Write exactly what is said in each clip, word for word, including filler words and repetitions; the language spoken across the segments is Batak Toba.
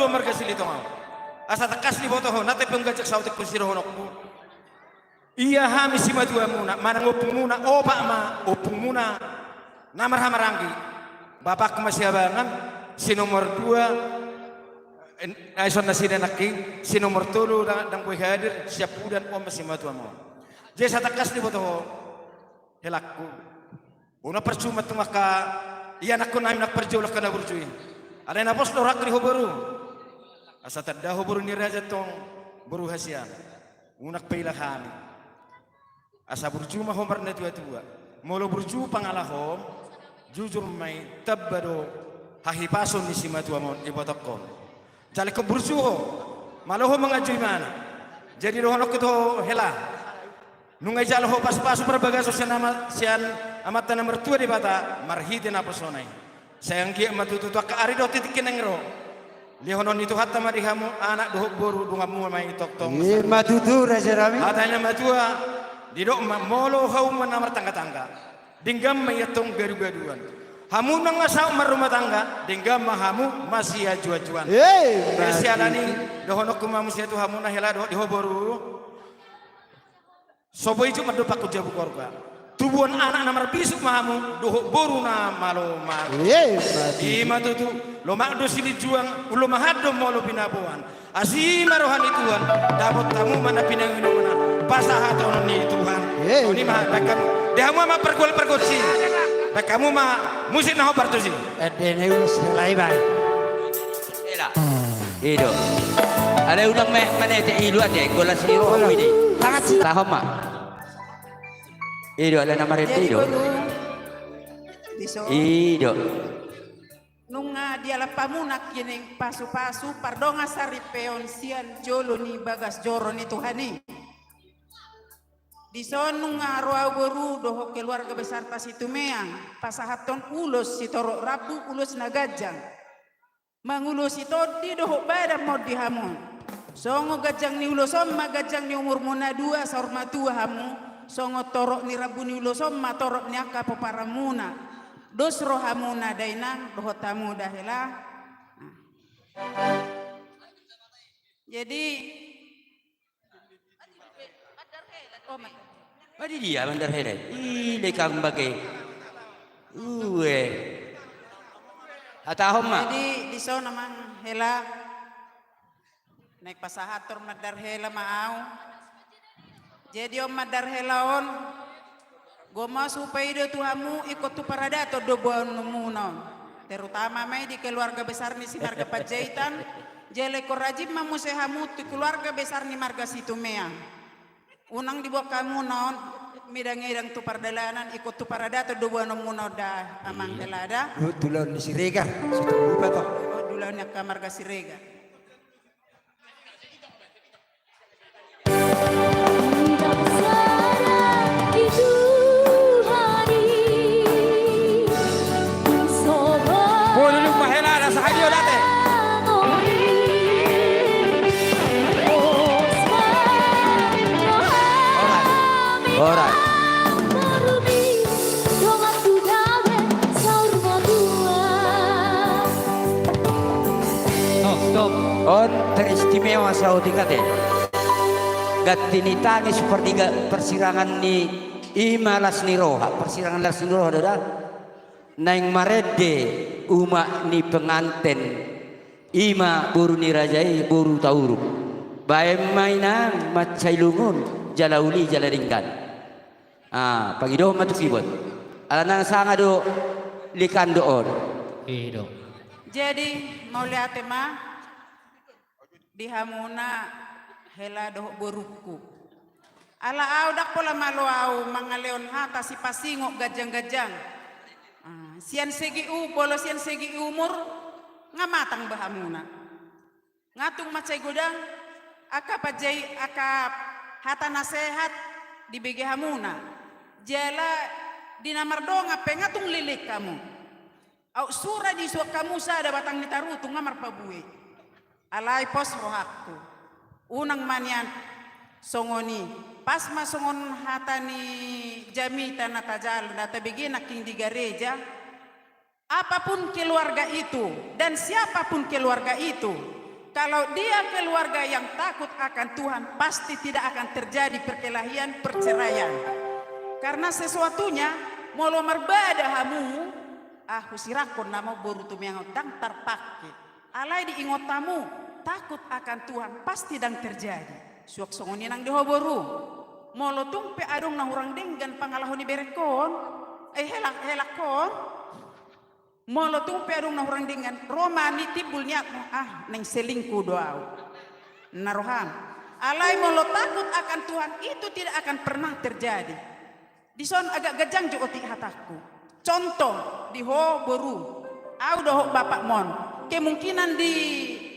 marga Silitonga. Asa tangkas diboto ho, na tape ganjang saotik pun sidohononku. Ia hami simatuamuna, manang ompungmuna, opat ma ompungmuna na marhahamaranggi. Bapakku ma Siabangan, si nomor dua, eh, ai son nasida nangkin, si nomor tolu da-, ndang boi hadir, Siampudan, on ma simatuam on. Jadi asa tangkas diboto ho, helangku. Unang parsuma tung angka ianakkon nami na parjolo angka na burju i. Alai na pos do rohangku di ho boru. Asa tanda ho boru ni raja tong boru hasian. Unang paila hami. Asa burju ma ho marnatuatua. Molo burju pangalahom, jujur ma i, tamba do hahipason ni simatuam on, ibotongkon. Jala ingkon burju ho, malo ho manganju imana. Jadi dohononku tu ho hela. Nunga dijalo ho pasupasu parbagason sian ama-, sian Amanta na martua Debata, marhite naposona i. Sai anggiat ma tutu tu angka ari dohot tingki na naeng ro. Lihonon ni Tuhanta ma di hamu anak dohot boru, donganmu ma i tongtong. Ima tutu, raja nami. Hata ni na matua, didok ma, molo hauma na martanggatangga, denggan ma i antong gadugaduan. Hamu nunga saut marrumah tangga, denggan ma hamu masianjuanjuan. Ima tutu. Siala ni i, dohononku ma muse tu hamu na hela dohot di ho boru. So boi jut mandok pangkon jabu korga. Tubuan anak na marbisuk ma hamu, dohot boru na malo mago. Ima tutu. Ima tutu, lomak do silinjuang, ulo mahan do molo pinaboan. Asi ma roha ni Tuhan, dapot hamu ma na pinanginomuna, pasahaton ni Tuhan. Ima. Songon i ma, baen hamu. Di hamu ma pargual pargonsi. Baen hamu ma musik na hombar tusi. Ede na i ulos selai bai. Ela. I do. Alai unang ma-, manete ilu ate, golas ni roha i. Tahan ma. I do, alai na marende i do. Jadi, boru, dison. I do. Nunga dialap hamu nangkining pasupasu pardongan saripeon sian jolo ni bagas joro ni Tuhan i. Dison nunga ro ahu boru dohot keluarga besarta Situmeang, pasahathon ulos sitorop rambu, ulos na ganjang. Mangulosi tondi dohot badan ma on di hamu. Songon ganjang ni ulos on ma ganjang ni umurmu na dua saur matua hamu, songon torop ni rambu ni ulos on ma torop ni angka pomparanmuna. Dos rohamuna dainang dohot hamu da hela. Jadi, oh, ma-, oh, di dia mandar hela? Ih, lekang bage. Ue. Hatahon ma. Jadi, dison amang hela. Naeng pasahathon mandar hela ma ahu. Jadi on mandar hela on, gomos hupaido tu hamu ingkon tu paradaton do boanonmuna on. Terutama ma i di keluarga besar ni simarga Panjaitan, jala ingkon rajin ma muse hamu tu keluarga besar ni marga Situmeang. Unang diboan hamuna on midangidang tu pardalanan, ingkon tu paradaton do boanonmuna on da amang hela da. Dohot tu ulaon ni Siregar, Situmbupa to. Oh, tu ulaon ni angka marga Siregar. Bolu lumba hela na sahadio date. Alright. Alright. Stop, stop. On teristimewa saotik ate. Ganti ni tangis pardiga-, parsirangan ni, ima las ni roha, parsirangan las ni roha do da. Naeng marende umak ni penganten, ima boru ni raja i, boru Tauruk. Baen ma inang mansai lungun, jala uli jala denggan. Ah, pangidohon ma tu kibot. Alana sanga do likan do on. I do. Jadi, mauliate ma di hamuna hela dohot borungku. Ala ahu ndang pola malo ahu mangalehon hata sipasingot ganjang-ganjang. Ah, sian segi u-, molo sian segi umur, nga matang be hamuna. Nga tung mansai godang angka panjai-, angka hata nasehat dibege hamuna. Jala di na mardongan pe nga tung leleng hamu. Aut sura disuan hamu sada batang ni tarutung nga marpabue. Alai pos rohangku. Unang ma nian songon i. Pas ma songon hata ni jamita na tajalo, na tabege nangkin di gareja. Apapun keluarga itu, dan siapapun keluarga itu, Kalau dia keluarga yang takut akan Tuhan, pasti tidak akan terjadi perkelahian, perceraian. Karena sesuatunya, molo marbada hamu, ah, husirangkon nama boru tu meang on, ndang tarpake. Alai diingot hamu, takut akan Tuhan, pasti ndang terjadi. Suang songon i nang di ho boru. Molo tung pe adong na hurang denggan pangalaho ni berengkon, eh, helak, helakkon. Molo tung pe adong na hurang denggan, ro ma ni timbul niatmu, ah, naeng selingkuh do au. Na roham. Alai molo takut akan Tuhan, itu tidak akan pernah terjadi. Dison agak ganjang jo otik hatangku. Contoh, di ho boru. Au dohot bapakmon. Kemungkinan di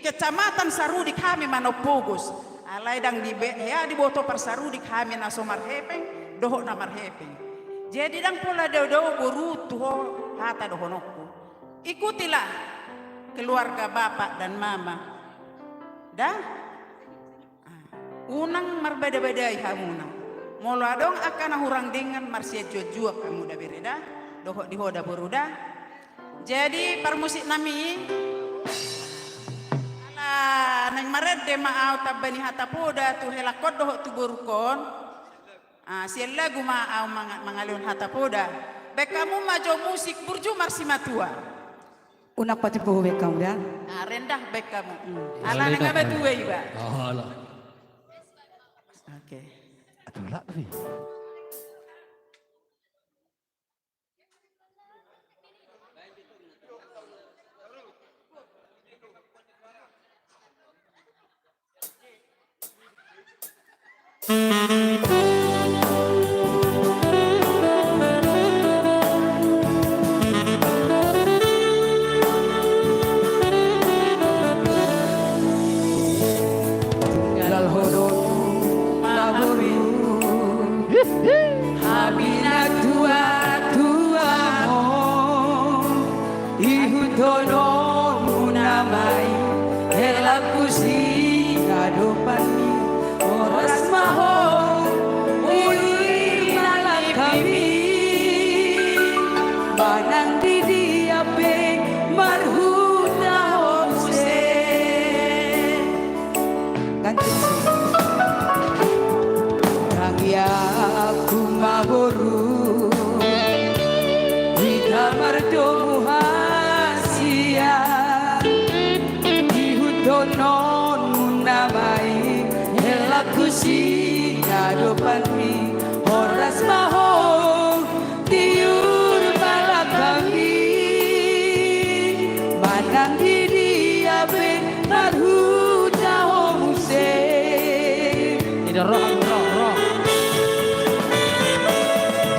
kecamatan Sarudik hami manompogos. Alai ndang di be-, hea diboto parsarudik hami na so marhepeng, dohot na marhepeng. Jadi ndang pola dao-dao boru tu ho hata dohononku. Ikutilah keluarga bapak dan mama. Da? Ah, unang marbada-badai hamu na. Molo adong angka na hurang denggan marsianjuan-juan hamu da bere da. Dohot di ho da boru da. Jadi parmusik nami. Ala naeng marende ma au tamba ni hata poda tu helakkon dohot tu borungkon. Ah, sian lagu ma au manga-, mangalehon hata poda. Baen hamu ma jo musik burju marsimatua. Unang patimbo hubaen hamu da. Ah, rendah baen hamu. Hmm. Ala nang matua iba. Ala. Oke. Aduh, lak, wih. Tinggal ho do ma boru. Hami na tua-tua on, ihuthononmu nama i, helakku sian adopanmi, horas ma ho di uli ni halakmi, manang di dia pe marhuta ho muse. Ganti. Tangiangku ma boru, hita mardomu hasian, ihuthononmu nama i, helakku sian adopanmi, horas ma ho di uli ni halakmi, manang di dia pe marhuta ho muse. Ida roh, roh, roh.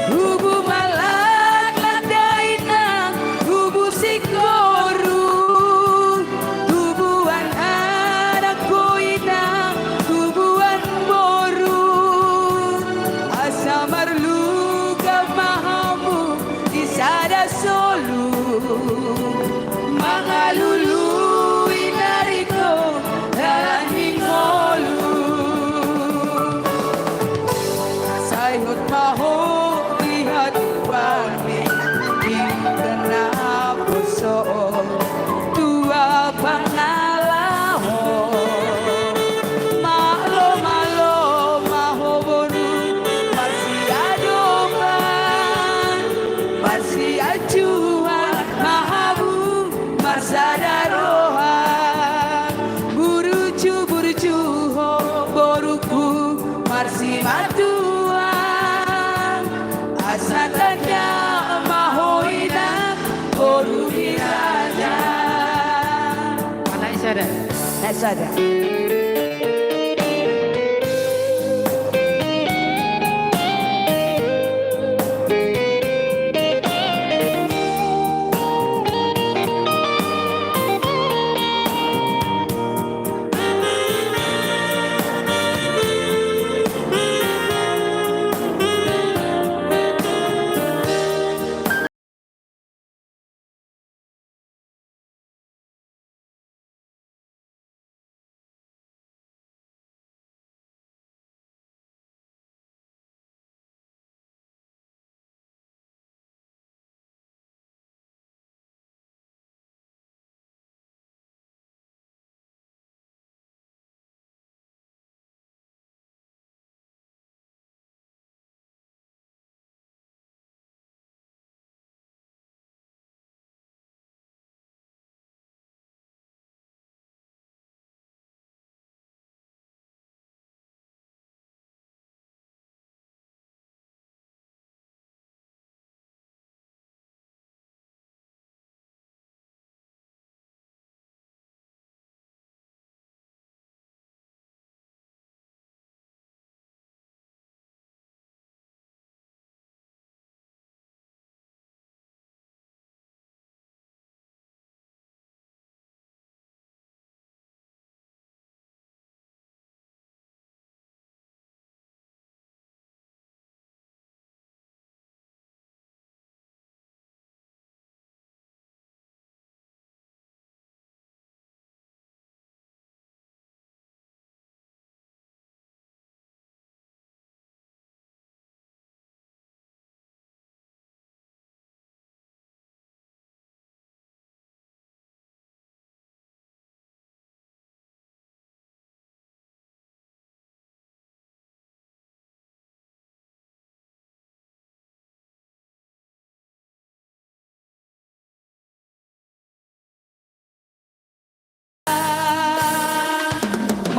Tubu ma laklak da inang, tubu singkoru. Tubuan anak do inang, tubuan boru, asa marlungkap ma hamu di sada solu, mangalului na ringkot dalan ni ngolu. Sai hot ma ho di hatuaon, di tengah poso on, tua pangalaho. Malo, malo ma ho boru, marsiadopan, marsianjuan ma hamu, marsada roha. Burju, burju ho borungku, marsimatua. Asa tanda ma ho inang, boru ni raja. Anak sada. Anak sada.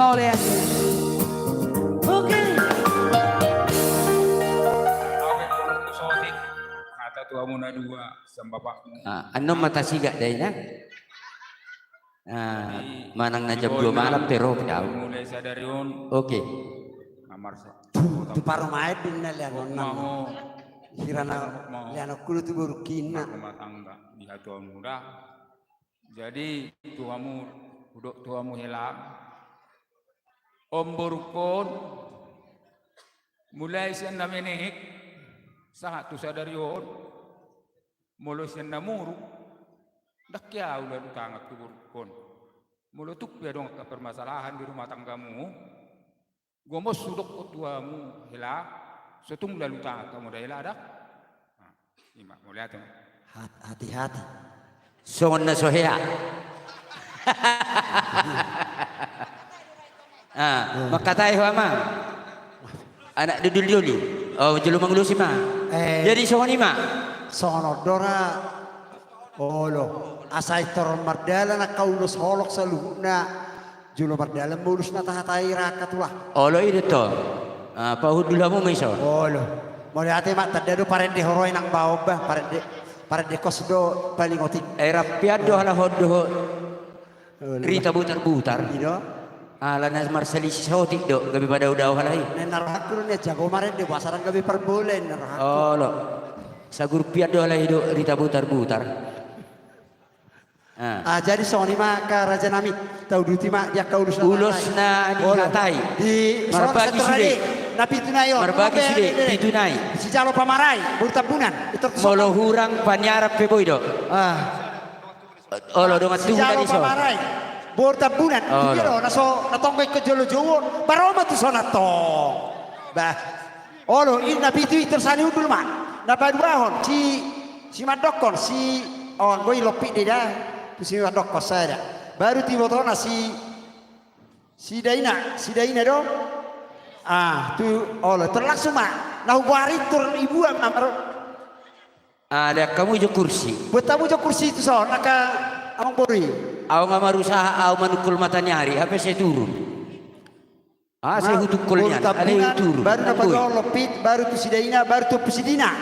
Oke. Kata tu hamu na dua, sian bapakmu. Ah, annon ma tasigak da i na. Ah, manang na jam dua malam pe ro pe au. Mulai sadari on. Oke. Tu parumaen di na lean on na. Hira na lean on kudo tu borungkina. Rumah tangga di hatuaon muda. Jadi tu hamu, hudok tu hamu hela. On borungkon, mulai sian na menek sahat tu sadari on, molo sian na muruk, ndang ke au lalu tangan tu borungkon. Molo tung pe adong angka permasalahan di rumah tanggamu, gomos hudok tu hamu hela, so tung lalu tangan hamu da hela da. Ima, mauliate ma. Hat-, hati-hati. Songon na so hea. Ah, mangkatai ho ama. Anak dodoli-doli. Oh, jolo mangulosi ma. Eh. Jadi songon i ma. Songon on do ra. Olo. Asa intor mardalan angka ulos holong saluhutna. Jolo mardalan ma ulos na tahatai ra angka tulang. Olo i do tong. Ah, pahundul hamu ma i so. Olo. Mauliate ma, tanda do parende ho ro i nang baoa ba, parende, parende kos do paling otik. Eh, rampian do halak on dohot. Olo. Rita butar-butar. I do. Ala na marsalisi saotik do, gabe madao-dao halak i. Ninna rohangku do nian jago marende, boasa ndang gabe parbola ninna rohangku. Olo. Sagurpian do halak i dohot rita butar-butar. Ah. Ah, jadi songon i ma angka raja nami, tauduti ma di angka ulos na tahatai. Ulos na dihatai. Di marbagi sude. Na pitu nai on. Marbagi sude, pitu nai. Sijalo pamarai, boru Tambunan. Molo hurang paniaran pe boi do. Ah. Olo, dongan tubu tadi so. Sijalo pamarai, boru Tambunan. Olo. Dia do, na so, na tong ingkon jolo jou on. Baru ma tu son antong. Bah. Olo, i na pitu i tersali hundul ma. Na paduahon, si, si mandokkon, si, oh, anggo i lompit do i da. Tu si mandokkon sada. Baru tu ibotona si, si daina, si daina do. Ah, tu, olo, terlangsung ma. Na huboan i tur ibuan ma, baru. Ah, lean hamu jo kursi. Buat hamu jo kursi tu son, angka amangboru i. Au nga marusaha au manungkul mataniari, hape sai turun. Ah, sai hutungkol nian, alai huturu. Baru na paduahon lompit, baru tu si daina, baru tu ompu si dina.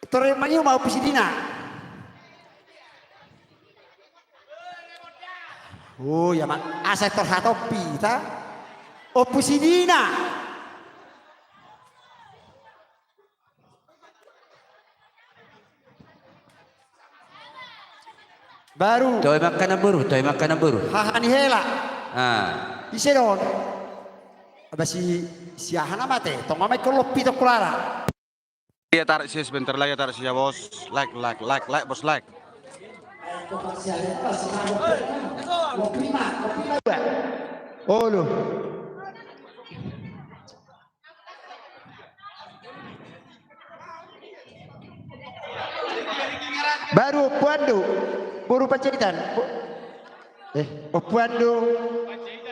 Tore mangiu ma ompu si dina. Oh, ia ma, asa tor hatompi, ta? Ompu si dina. Baru. Toe ma angka namboru, toe ma angka namboru. Haha ni hela. Ah. Ise do on? Aba si, si aha nama te? Tong ma ingkon lompit tong kulara. Ia tarik sih sebentar lagi, tarik sih ya bos. Like, like, like, like bos, like. Olo. Baru Ompu Ando, boru Panjaitan. Bo-, eh, Ompu Ando,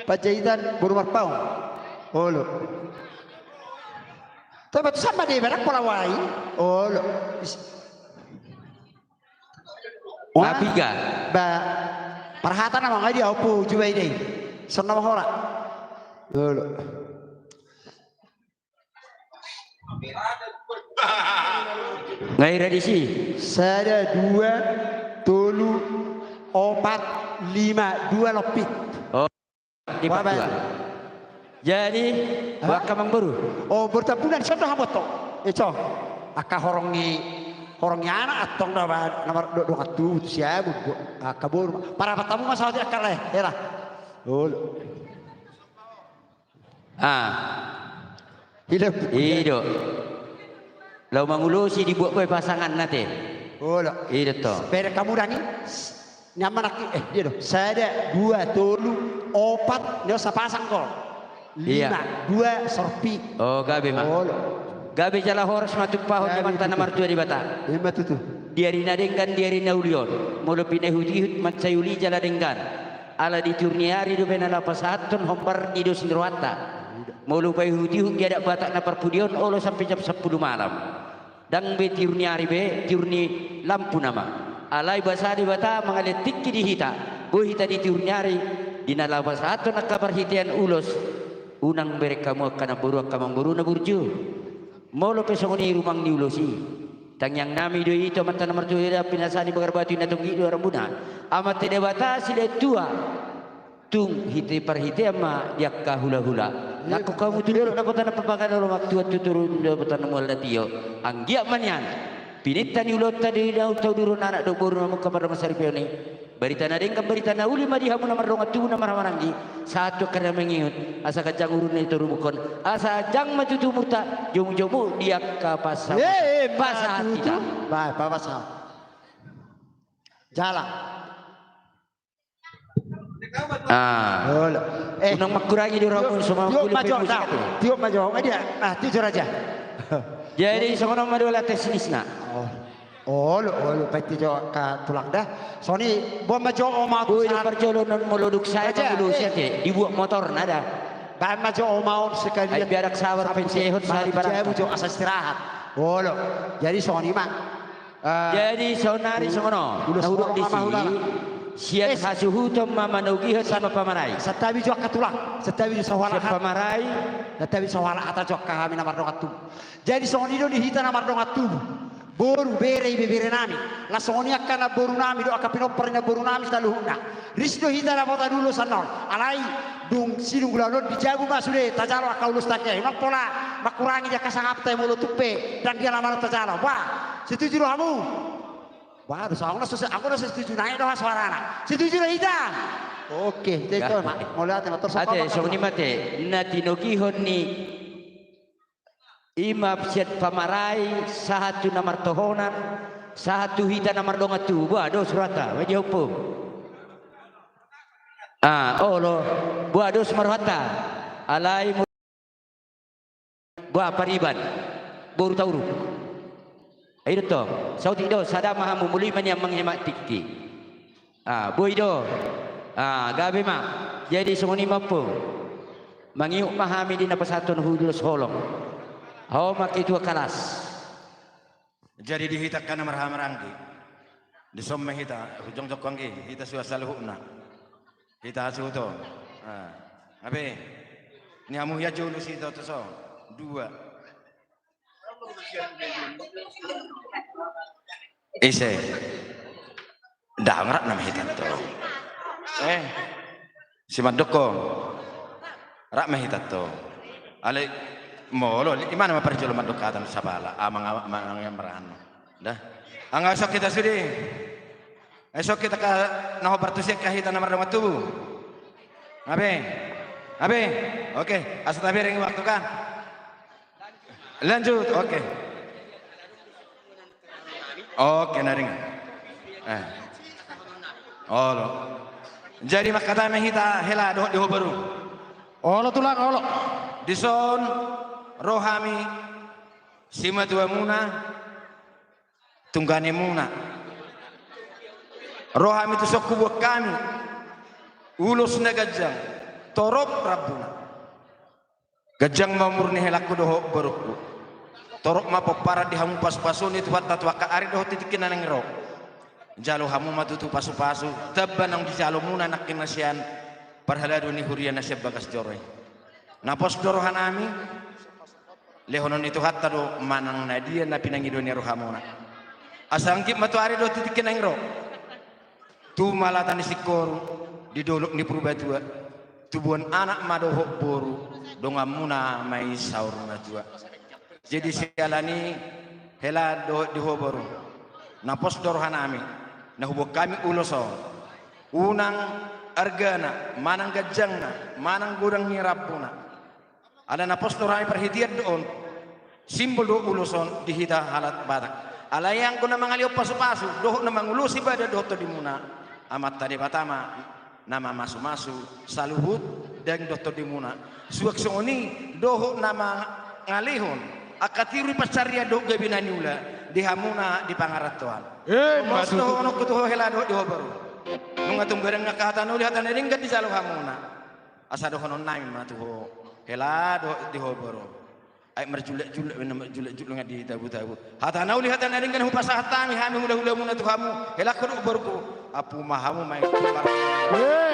Panjaitan, boru Marpaung. Olo. Tapi tu sama dia, barang pola wai. Olo. Is-, Wah, piga? Ba, parhata nama ngai dia Ompu Jubaida i. Sonna mahora. Olo. Ngai ra disi. Sada, dua, tolu, opat, lima, dua lompit. Oh. Di patua. Jadi, angka amangboru. Oh, boru Tambunan, songon do hamu tong. Eco. Angka horong ni, horong ni anak antong na, na mardokdok tubu tu siamun. Angka boru. Parapat hamu ma saotik angka lae. Hela. Olo. Ah. I do. Laho mangulosi dibuat boi pasanganna te. Olo. I do tong. Berek hamu dang i. Nian ma nangkin, eh, dia do. Sada, dua, tolu, opat, dia sapasang gol. Lima, dua, sorpi. Oh, gabe ma. Olo. Gabe jala horas ma tumpahon ni Amanta na martua Debata. Ima tutu. Di ari na denggan, di ari na uli on. Molo pinaihutihut mansai uli jala denggan. Ala di tiur ni ari dope na laho pasahathon hombar di dos ni rohanta. Molo paihutihut di adat Batak na parpudi on, olo sampe jam sampulu malam. Ndang be tiur ni ari be, tiur ni lampu nama. Alai basa Debata mangalean tingki di hita, boi hita di tiur ni ari, di na laho pasahathon angka parhitean ulos, unang bereng hamu angka namboru, angka amangboru na burju. Molo pe songon i rumang ni ulos i, tangiang nami do i tu Amanta na martua Debata, pinasa ni Bagar Batu, i na tonggik do rambu na. Amanta Debata silehon tua, tung hite parhitean ma di angka hulahula. Nangkok hamu tu dolok na poda na papaga, na olo mantuan tu toru na poda na mual na tio. Anggiat ma nian pininta ni ulaonta di na taudurhon anak dohot boru na mungka mardongan saripeon i. Barita na denggan, barita na uli ma di hamu na mardongan tubu, na marhahamaranggi, sahat tu angka na mangihut, asa ganjang umur ni torubukkon, asa ganjang ma tutu umurta, jomu-jomu di angka pasahat. Eh, eh, pasahat ma tutu hita. Ba, ba, pasahat. Jala. Ah. Olo. Eh. Unang mangkurangi do ramun, so ma tiop ma jo, tiop ma jo, dia. Ah, tiop jo raja. Jadi songon on ma do lae teknisna. Oh. Olo, olo, baen tu jo angka tulang da. Songon i, boan ma jo oma. Boi do parjolo non molo dung sae mangulusi ate, dibuat motorna da. Baen ma jo oma on sekalian. Ai biarak sabar, penjehon sari barang. Jabu jo asa istirahat. Olo. Jadi songon i ma. Jadi saonari songon on. Ulos na hudok di si. Sian hasuhuton ma manogihon, santabi jo angka tulang. Santabi jo sahualat. Sian pamarai. Santabi sahualat hata jo angka hami na mardongan tubu. Jadi songon i do di hita na mardongan tubu, boru, bere, ibebere nami, laos songon i angka namboru nami dohot angka pinompar ni namboru nami saluhutna. Ris do hita na potadulo sanon. Alai dung sidung ulaon on di jabu ma sude tajalo angka ulos tangke. Unang pola mangkurangi di angka sangapta i molo tung pe ndang dia na malo tajalo. Bah, setuju do hamu? Bah, dosa, anggo na so, anggo na so setuju, naek do ha suarana. Setuju do hita? Oke, jadi mauliate ma, tor. Ate, songon i ma ate, na tinogihon ni i ma sian pamarai, sahat tu na martohonan, sahat tu hita na mardongan tubu. Bah, dos rohanta, bah, di ompung. Ah, olo, bah, dos ma rohanta. Alai mu-, bah, pariban, boru tauruk. Ai do tong, saotik do, sada ma hamu, muli ma nian manghemat tingki. Ah, boi do. Ah, gabe ma. Jadi songon i ma ompung. Mangihut ma hami di na pasahathon ulos holong. Ho ma ketua kalas. Jadi di hita angka na marhahamaranggi, dison ma hita, jongjong anggi, hita suan saluhutna. Hita hasuhuton. Ah, ape? Ni hamu hian jo ulos i, ito, tuson. Dua. Ise? Ndang, rap nama hita tong. Eh, si mandok ho. Rap ma hita tong. Alai molo, i ma na ma parjolo mandok hata sapala. Amang, amang, amang, amang, da. Anggo songon hita sude. Ai songon hita angka na hombar tusi, angka hita na mardongan tubu. Ape? Ape? Oke, asa tabereng waktu kan. Lanjut, oke. Oke, na ringan. Eh. Olo. Jadi mangkatai ma hita hela dohot di ho boru. Olo tulang, olo. Dison ro hami simatuamuna, tungganemuna. Ro hami tu son huboan hami ulos na ganjang, torop rambuna. Ganjang ma umur ni helangku dohot borungku. Torop ma pomparan di hamu pasupasuna Tuhanta tu angka ari dohot di tingki na naeng ro. Jalo hamu ma tutu pasupasu, tamba naung dijalomuna nangkin na sian parhalado ni huria na sian bagas joro i. Na pos do rohanami, lehonon ni Tuhanta do manang na dia na pinangido ni rohamuna. Asa anggit ma tu ari dohot di tingki naeng ro. Tu Malata ni Singkoru, di dolok ni Purbatua, tubuan anak ma dohot boru, donganmuna ma i saur matua. Jadi siala ni i hela dohot di ho boru, na pos do rohanami, na huboan hami ulos on. Unang argana, manang ganjangna, manang godang ni rambuna. Ala na pos do rohanami parhitean do on, simbol do ulos on di hita halak Batak. Alai anggo na mangalehon pasupasu dohot na mangulosi badan dohot tondimuna, Amanta Debata ma na mamasumasu saluhut daging dohot tondimuna. Suang songon i dohot na mangalehon angka tiur ni pansarian dohot gabe na niula di hamuna di pangarantoan. Eh, ma tutu. Dohononku tu ho hela dohot di ho boru. Nunga tung bereng angka hata na uli, hata na denggan dijalo hamuna. Asa dohononnami ma tu ho hela dohot di ho boru. Ai marjulak-julak, marjulak-julak nunga ditabutabu. Hata na uli, hata na denggan hupasahat hami, hami hulahulamuna tu hamu, helangku dohot borungku. Ampu ma hamu maeng tu parmuna.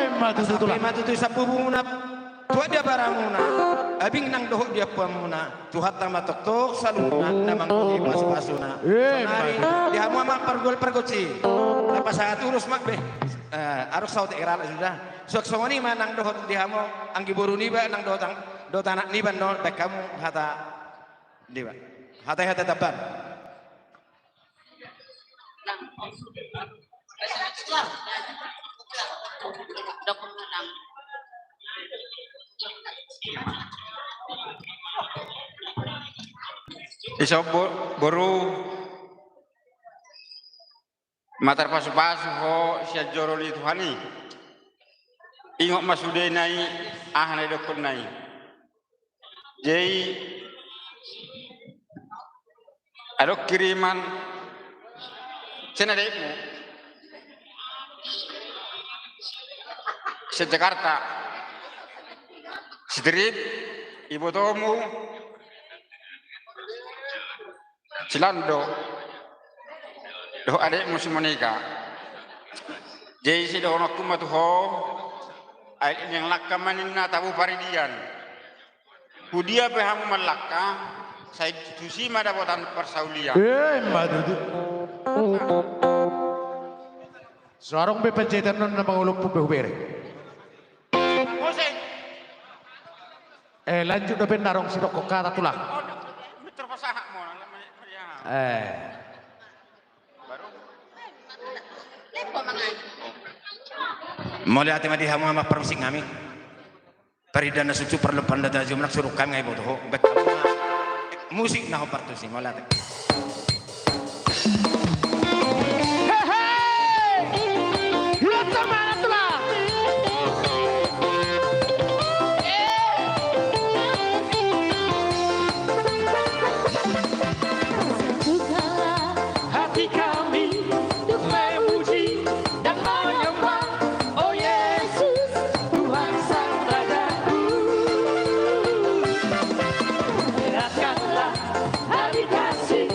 Emma tutu, tulang. Ampu ma tutu sampubumuna, tuat di abaramuna, abing nang dohot di ampuanmuna. Tuhanta ma tongtong saluhutna na manggohi pasupasuna. Emma tutu. Sonari di hamu amang pargual pargonsi, na pasahat ulos ma be. Eh, arus saut irala sudah. Suang songon i ma nang dohot di hamu anggi boru niba, nang dohot ang-, dohot anak niba, nol baen hamu hata niba. Hata-hata taban. Ison bo-, boru, ma tarpasupasu ho sian joro ni Tuhan i. Ingot ma sudena i aha na didokkonna i. Jadi, adong kiriman sian adekmu sian Jakarta. Sitrip, ibotomu si Lando dohot adekmu si Monika. Jadi sidohononku ma tu ho, ai naeng langka ma ninna tabo paridian. Hudia pe hamu manlangka, sai tusi ma dapotan parsaulian. Emma tutu. So adong be panjaitan on na mangolompu be hubere. Eh, lanjut dope na adong sidokkon hata, tulang. Eh. Mauliate ma di hamu amang parmusik nami. Paridian na suksuk, parlompan na tajom, nang suruk hami nga iboto ho. Baen hamu ma musik na hombar tusi, mauliate. Hehe! Ulang sama na tulang. Bukalah hati kami untuk memuji dan menyembah, oh Yesus, Tuhan Sang Rajaku. Beratkanlah hati kasih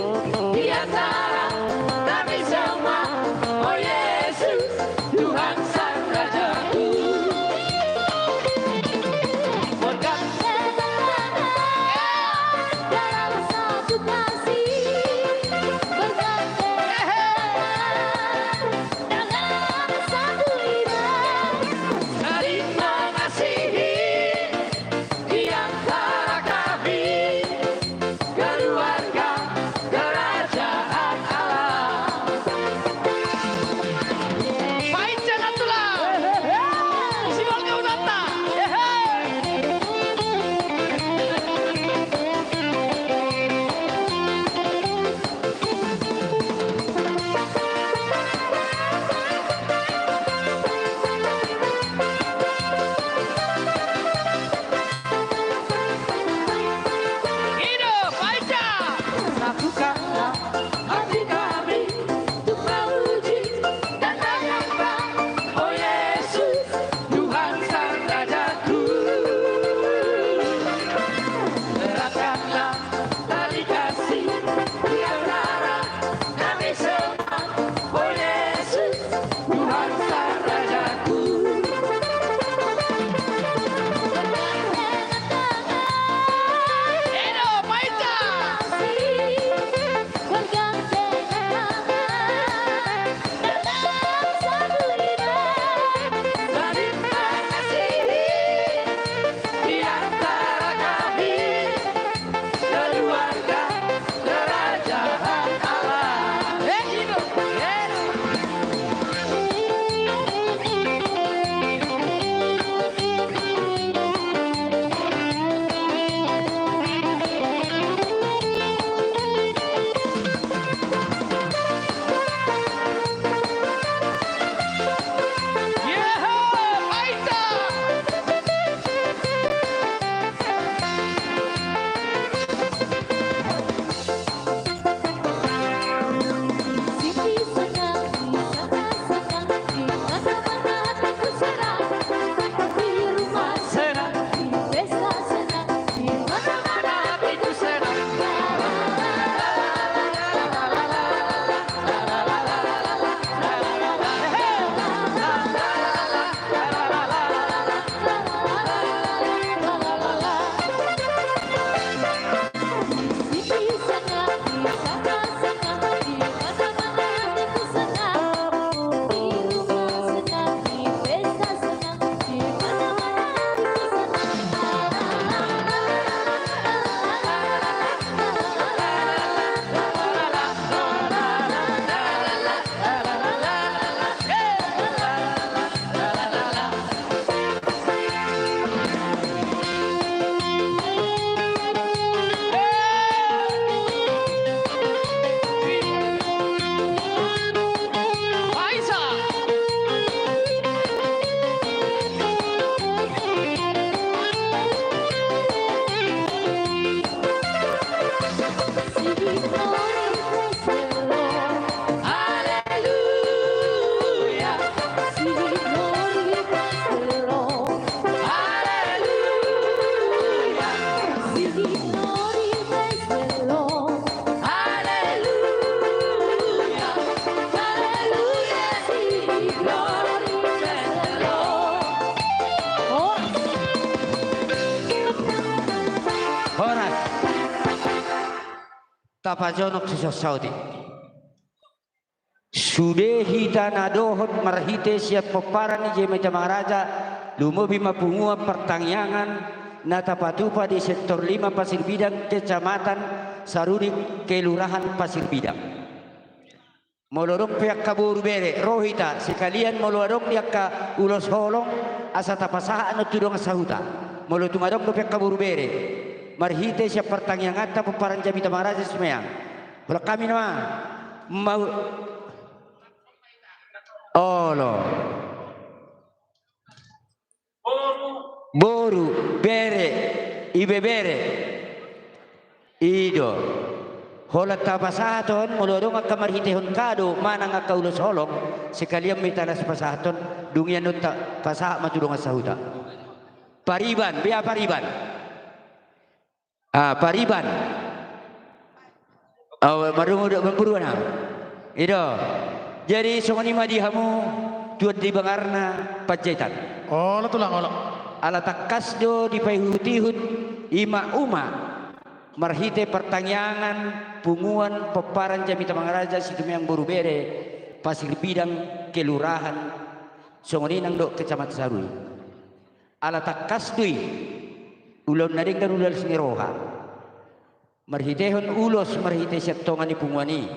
Tapajonok tu son saotik. Sude hita na dohot marhite sian pomparan ni Jamita Mangaraja, lumobi ma punguan partangiangan na tapatupa di sektor lima Pasir Bidang, kecamatan Sarudip, kelurahan Pasir Bidang. Molo adong pe angka boru bere, ro hita sekalian molo adong di angka ulos holong, asa tapasahat annon tu dongan sahuta. Molo tung adong dope angka boru bere, marhite sian partangianganta pomparan Jamita Mangaraja Situmorang. Holan hami nama. Mau. Olo. Boru, bere, ibebere. I do. Holan tapasahat on, molo adong angka marhitehon kado manang angka ulos holong, sekalian ma hita las pasahathon, dung i annon tapasahat ma tu dongan sahuta. Pariban, bea pariban. Ah, pariban. Oh, marungu do bamburuan am. I do. Jadi songon i ma di hamu tuan di bangarna Panjaitan. Olo tulang, olo. Ala tangkas do dipaihut-ihut i ma umak marhite partangiangan punguan pomparan Jamita Mangaraja Situmorang boru bere Pasir Bidang kelurahan songon i nang dohot kecamatan Sarudip. Ala tangkas do i, ulaon na denggan, ulaon las ni roha. Marhitehon ulos, marhite sian tonga ni punguan i.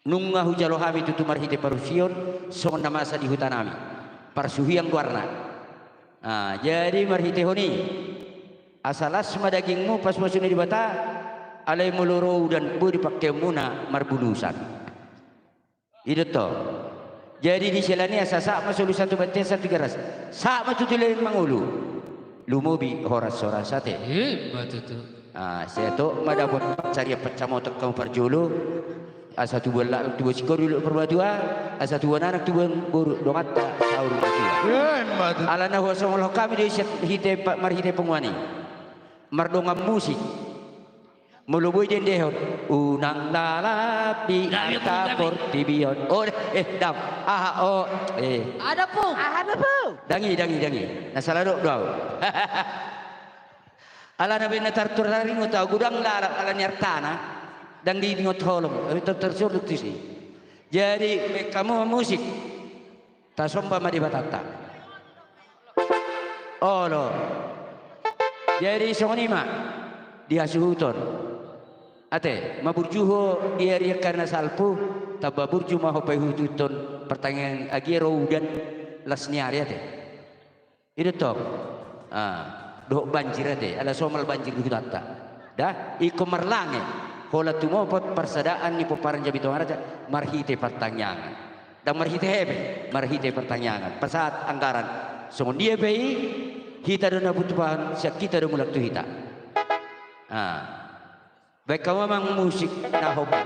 Nunga hujalo hami tutu marhite parusion, songon na masa di huta nami. Parsuhian goarna. Ah, jadi marhitehon i, asa las ma dagingmu, pasupasu ni Debata, alai molo ro udan boi dipangkeonmuna marbulusan. I do tong. Jadi di sela ni asa sahat ma solu satu bontean satu garas. Sahat ma tutu leleng mangolu. Lumobi horas-horas ate. Ima tutu. Ah, sai tok ma dapot pansarian pansamotan hamu parjolo. Asa tubuan laklak tubuan singkoru di Purbatua. Asa tubuan anak tubuan boru donganta saur matua. Ima tutu. Alana huhasongolhon hami do i sian hite pa-, marhite punguan i. Mardongan musik. Molo boi diendehon, unang lalap di angka portibi on. Oh, eh, dang. Aha, oh, eh. Aha do pung. Aha do pung. Dang i, dang i, dang i. Na sala do, do au. Alana baen na tartaringot au, godang lalap ala ni artana. Dang diingot holong, tapi tar-, tarsurduk tusi. Jadi, baen hamu musik. Tasomba ma Debatanta. Olo. Jadi songon i ma di hasuhuton. Ate, maburju ho di ari angka na salpu, tamba burju ma ho paihututhon partangiangan, agia ro udan las ni ari ate. I do tong. Ah, dohot banjir ate, ala somal banjir di hutanta. Da, ingkon marlange, holan tumopot parsadaan ni pomparan Jamita Mangaraja, marhite partangiangan. Dang marhite hebe, marhite partangiangan. Pasahat anggaran. Songon dia pe i, hita do na patupaon, sian hita do mulak tu hita. Ah. Baen hamu amang musik na hombar.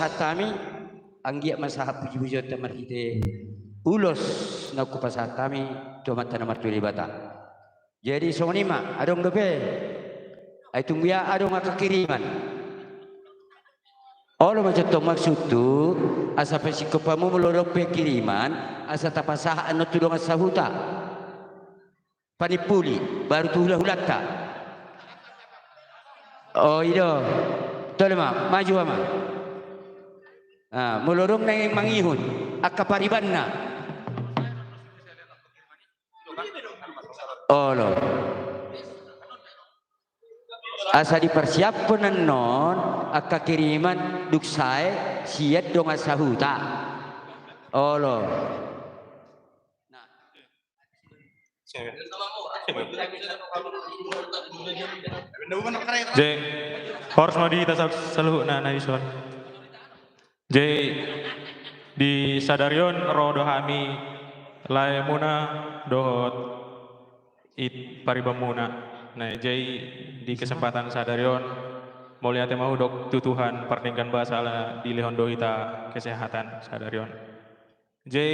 pasahat hami, anggiat ma sahat pujipujianta marhite ulos na hupasahat hami tu Amanta na martua Debata. Jadi songon i ma, adong dope? Ai tung ia adong angka kiriman. Olo ma jotto maksudhu, asa pasingkop hamu molo adong pe kiriman, asa tapasahat annon tu dongan sahuta. Panimpuli, baru tu hulahulanta. O i do. Tole ma, maju ma. Ah, molo adong na mangihut, angka paribanna. Olo. Asa diparsiaphon annon angka kiriman dung sae sian dongan sahuta. Olo. Jadi, horas ma di hita sal-, saluhutna na dison. Jadi, di sadari on ro do hami laemuna dohot i paribanmuna. Nah, jadi di kesempatan sadari on, mauliate ma hudok tu Tuhan pardenggan basa ala dilehon do hita kesehatan sadari on. Jadi,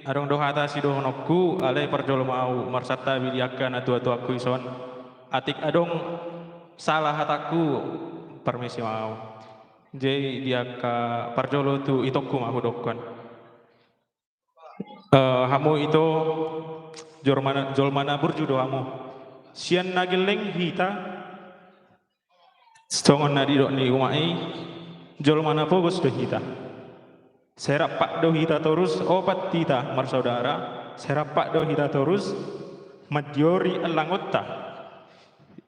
adong do hata sidohononku, alai parjolo ma ahu marsantabi di angka natuatuangku dison. Atik adong sala hatangku, parmisi ma ahu. Jadi, di angka parjolo tu itongku ma hudokkon. Eh, hamu ito, jolma na, jolma na burju do hamu. Sian na gelleng hita, songon na nidok ni umak i, jolma na pogos do hita. Sai rampak do hita torus, opat hita marsaudara, sai rampak do hita torus, mandiori allangonta.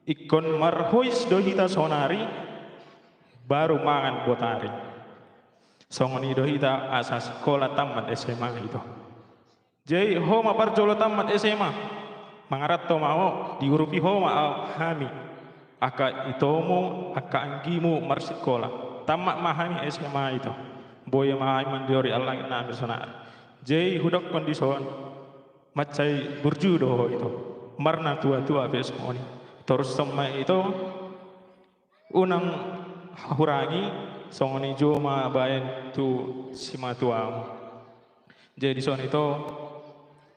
Ingkon marhois do hita sonari, baru mangan botari. Songon i do hita asa sikola tamat S M A ito. Jadi ho ma parjolo tamat S M A. Mangaranto ma ho, diurupi ho ma hami. Angka itomu, angka anggimu marsikola. Tamat ma hami S M A ito. Boi ma hami mandiori allangi nami sonari. Jadi hudokkon dison. Mansai burju do ho ito. Marnatuatua pe songon i. Torus ma ito. Unang hurangi, songon i juo ma baen tu simatuam. Jadi songon i ito,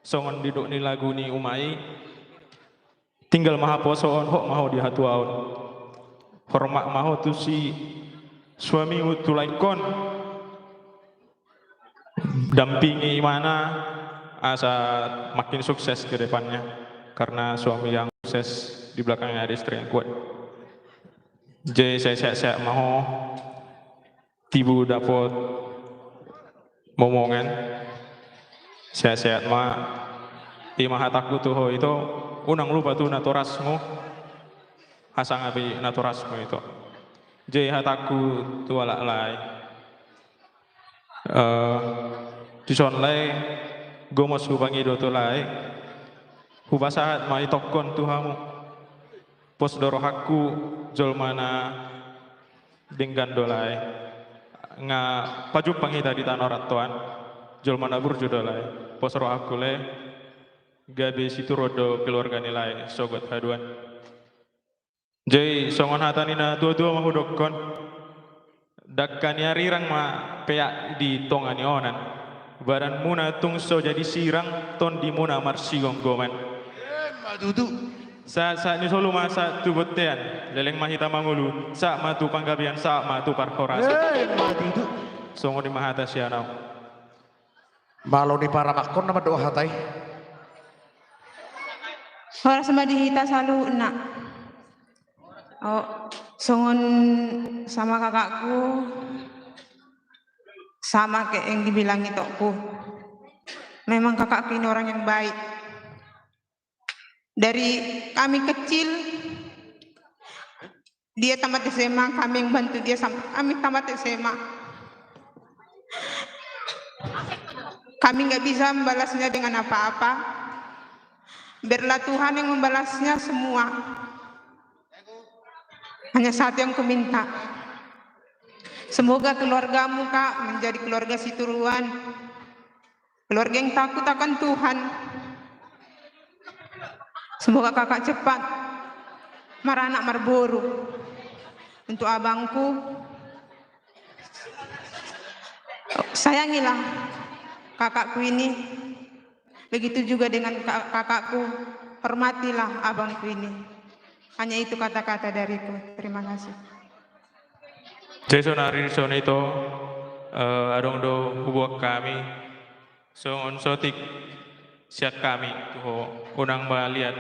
songon didok ni lagu ni umak i, tinggal ma haposoon, hot ma ho di hatuaon. Hormat ma ho tu si suamimu tu laengkon. Dampingi imana asa makin sukses ke depannya. Karena suami yang sukses di belakangnya ada istri yang kuat. Jadi sai sehat-sehat ma ho, tibu dapot momongan, sehat-sehat ma. I ma hatangku tu ho ito, unang lupa tu natorasmu, asa ngapi natorasmu ito. Jadi hatangku tu halak lae. Eh, dison lae, gomos hupangido tu lae, hupasahat ma itongkon tu hamu. Pos do rohangku, jolma na denggan do lae. Nga pajumpang hita di tano rantoan, jolma na burju do lae. Pos rohangku lae, gabe situruon do keluarga ni lae, sogot haduan. Jadi songon hata ni natuatua ma hudokkon. Dangka ni arirang ma peak di tonga ni onan. Badanmuna tung so jadi sirang, tondimuna marsigomgoman. Emma tutu. Sahat-sahat ni solu ma sahat tu bontean. Leleng ma hita mangolu, sahat ma tu panggabean, sahat ma tu parhorasan. Emma tutu. Songon i ma hata sian au. Malo ni paramakkon na mandok hata i. Horas ma di hita saluhutna. Oh, songon sama kakakku, sama kayak yang dibilang itokku. Memang kakakku ini orang yang baik. Dari kami kecil, dia tamat S M A, kami yang bantu dia sampai kami tamat S M A. Kami nggak bisa membalasnya dengan apa-apa. Biarlah Tuhan yang membalasnya semua. Hanya satu yang kuminta. Semoga keluargamu, Kak, menjadi keluarga situruan. Keluarga yang takut akan Tuhan. Semoga kakak cepat maranak marboru. Untuk abangku, Sayangilah kakakku ini, begitu juga dengan ka-, kakakku, hormatilah abangku ini. Hanya itu kata-kata dariku. Terima kasih. Jadi sonari songon i, ito, eh, adong do huboan hami songon sotik sian hami tu ho, unang maliat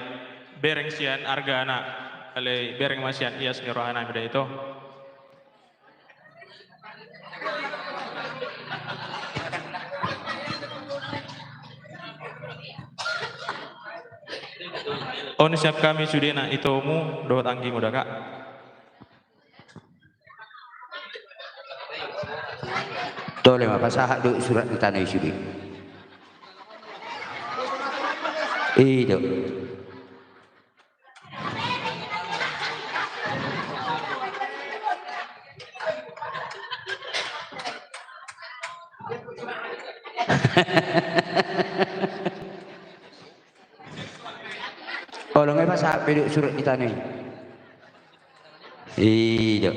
bereng sian argana, alai bereng ma sian ias ni rohanami da, ito. On sian hami sudena itomu dohot anggimu da, Kak. Tole ma, pasahat do surat ni tano i sude. I do. Olo, nga pasahat pe do surat ni tano i. I do.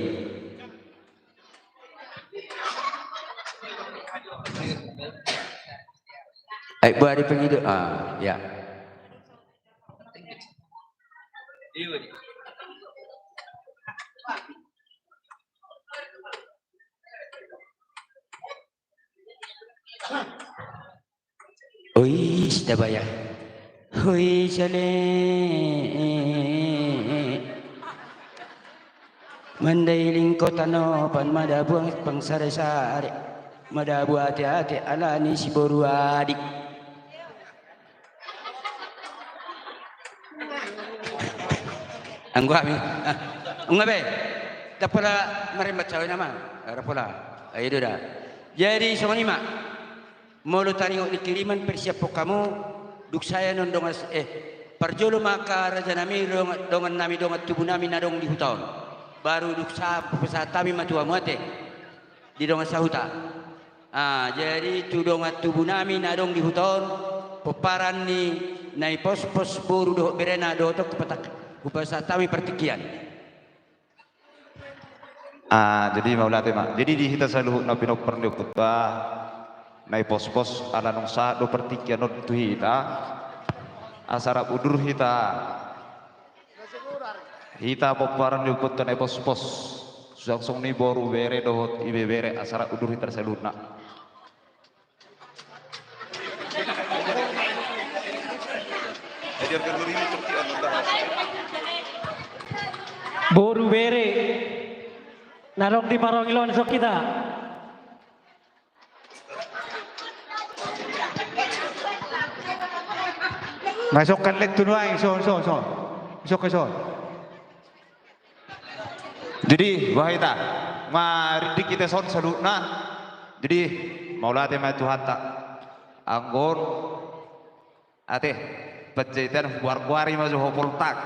Ai, buat di pengido. Ah, ya. Oi, Sitabaya. Oi, Sale. Mandailing kota nopan, madabu pangsare-sare, madabu ate-ate ala ni siboru adik. Anggo hami. Ah, anggo be. Ndang pola marembat sawe nama. Ndang pola. Ayo do da. Jadi songon i ma. Molo taringot ni kiriman, persiaphon hamu, dung sae annon dongan, eh, parjolo ma angka rajanami, dongan, dongannami, dongan tubunami na adong di huta on. Baru dung sae hupasahat hami ma tu hamu ate. Di dongan sahuta. Ah, jadi tu dongan tubunami na adong di huta on, pomparan ni Naipospos boru dohot berena dohot on hupatak-, hupasahat hami partingkian. Ah, jadi mauliate ma. Jadi di hita saluhutna pinompar ni ompunta Naipospos, ala naung sahat do partingkian on tu hita. Asa rap udur hita. Hita pomparan ni ompunta Naipospos. Suang songon i boru, bere dohot ibebere, asa rap udur hita saluhutna. Boru, bere na adong di Marongil on, songon hita. Masukkan lek tu nuaeng, son, son, son. Masukkan, son. Jadi, wah, hita, marindik hita son saluhutna. Jadi, mauliate ma Tuhanta. Anggo on, ate, panjaitan hugoar-goari ma jo ho Poltak.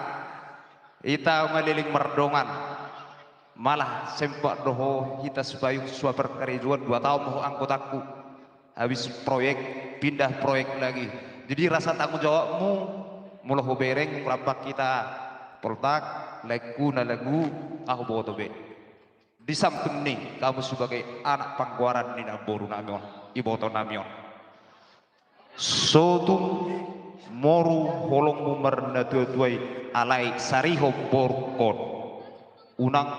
Hita nunga leleng mardongan. Malah sempat do ho hita sipayung suaparkarejoan, dua taon ma ho anggotangku. Habis proyek, pindah proyek lagi. Jadi rasa tanggung jawabmu, molo hubereng rap hita Poltak, laengku na lagu, ahu boto be. Di samping ni hamu sebagai anak panggoaran ni namboru nami on, iboto nami on. So tung moru holongmu marnatua-tua i, alai sarihon borungkon. Unang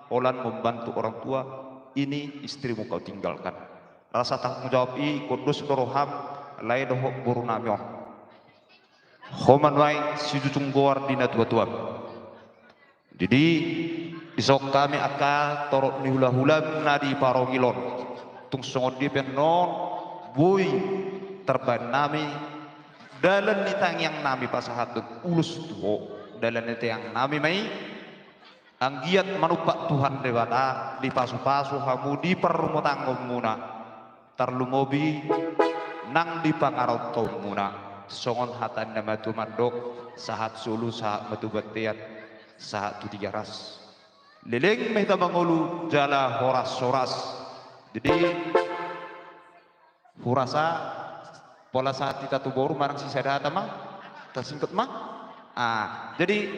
holan membantu orang tua, ini istrimu kau tinggalkan. Rasa tanggung jawab i ingkon dos do roham, lae dohot boru nami on. Ho ma nuaeng sijujung goar di natua-tuam. Jadi, dison hami angka torop ni hula-hulam na di Marongil on. Tung songon dia pe annon, boi tarbaen nami, dalan ni tangiang nami pasahathon ulos tu ho, dalan ni tangiang nami ma i, anggiat manumpak Tuhan Debata, dipasu-pasu hamu di parrumatanggaonmuna, tarlumobi nang di pangarahutmuna, songon hata ni na matua mandok, sahat solu, sahat ma tu bontean, sahat tu Tigaras. Leleng ma hita mangolu jala horas-horas. Jadi, hurasa pola sahat hita tu boru manang sisada hata ma, tasingkot ma. Ah, jadi,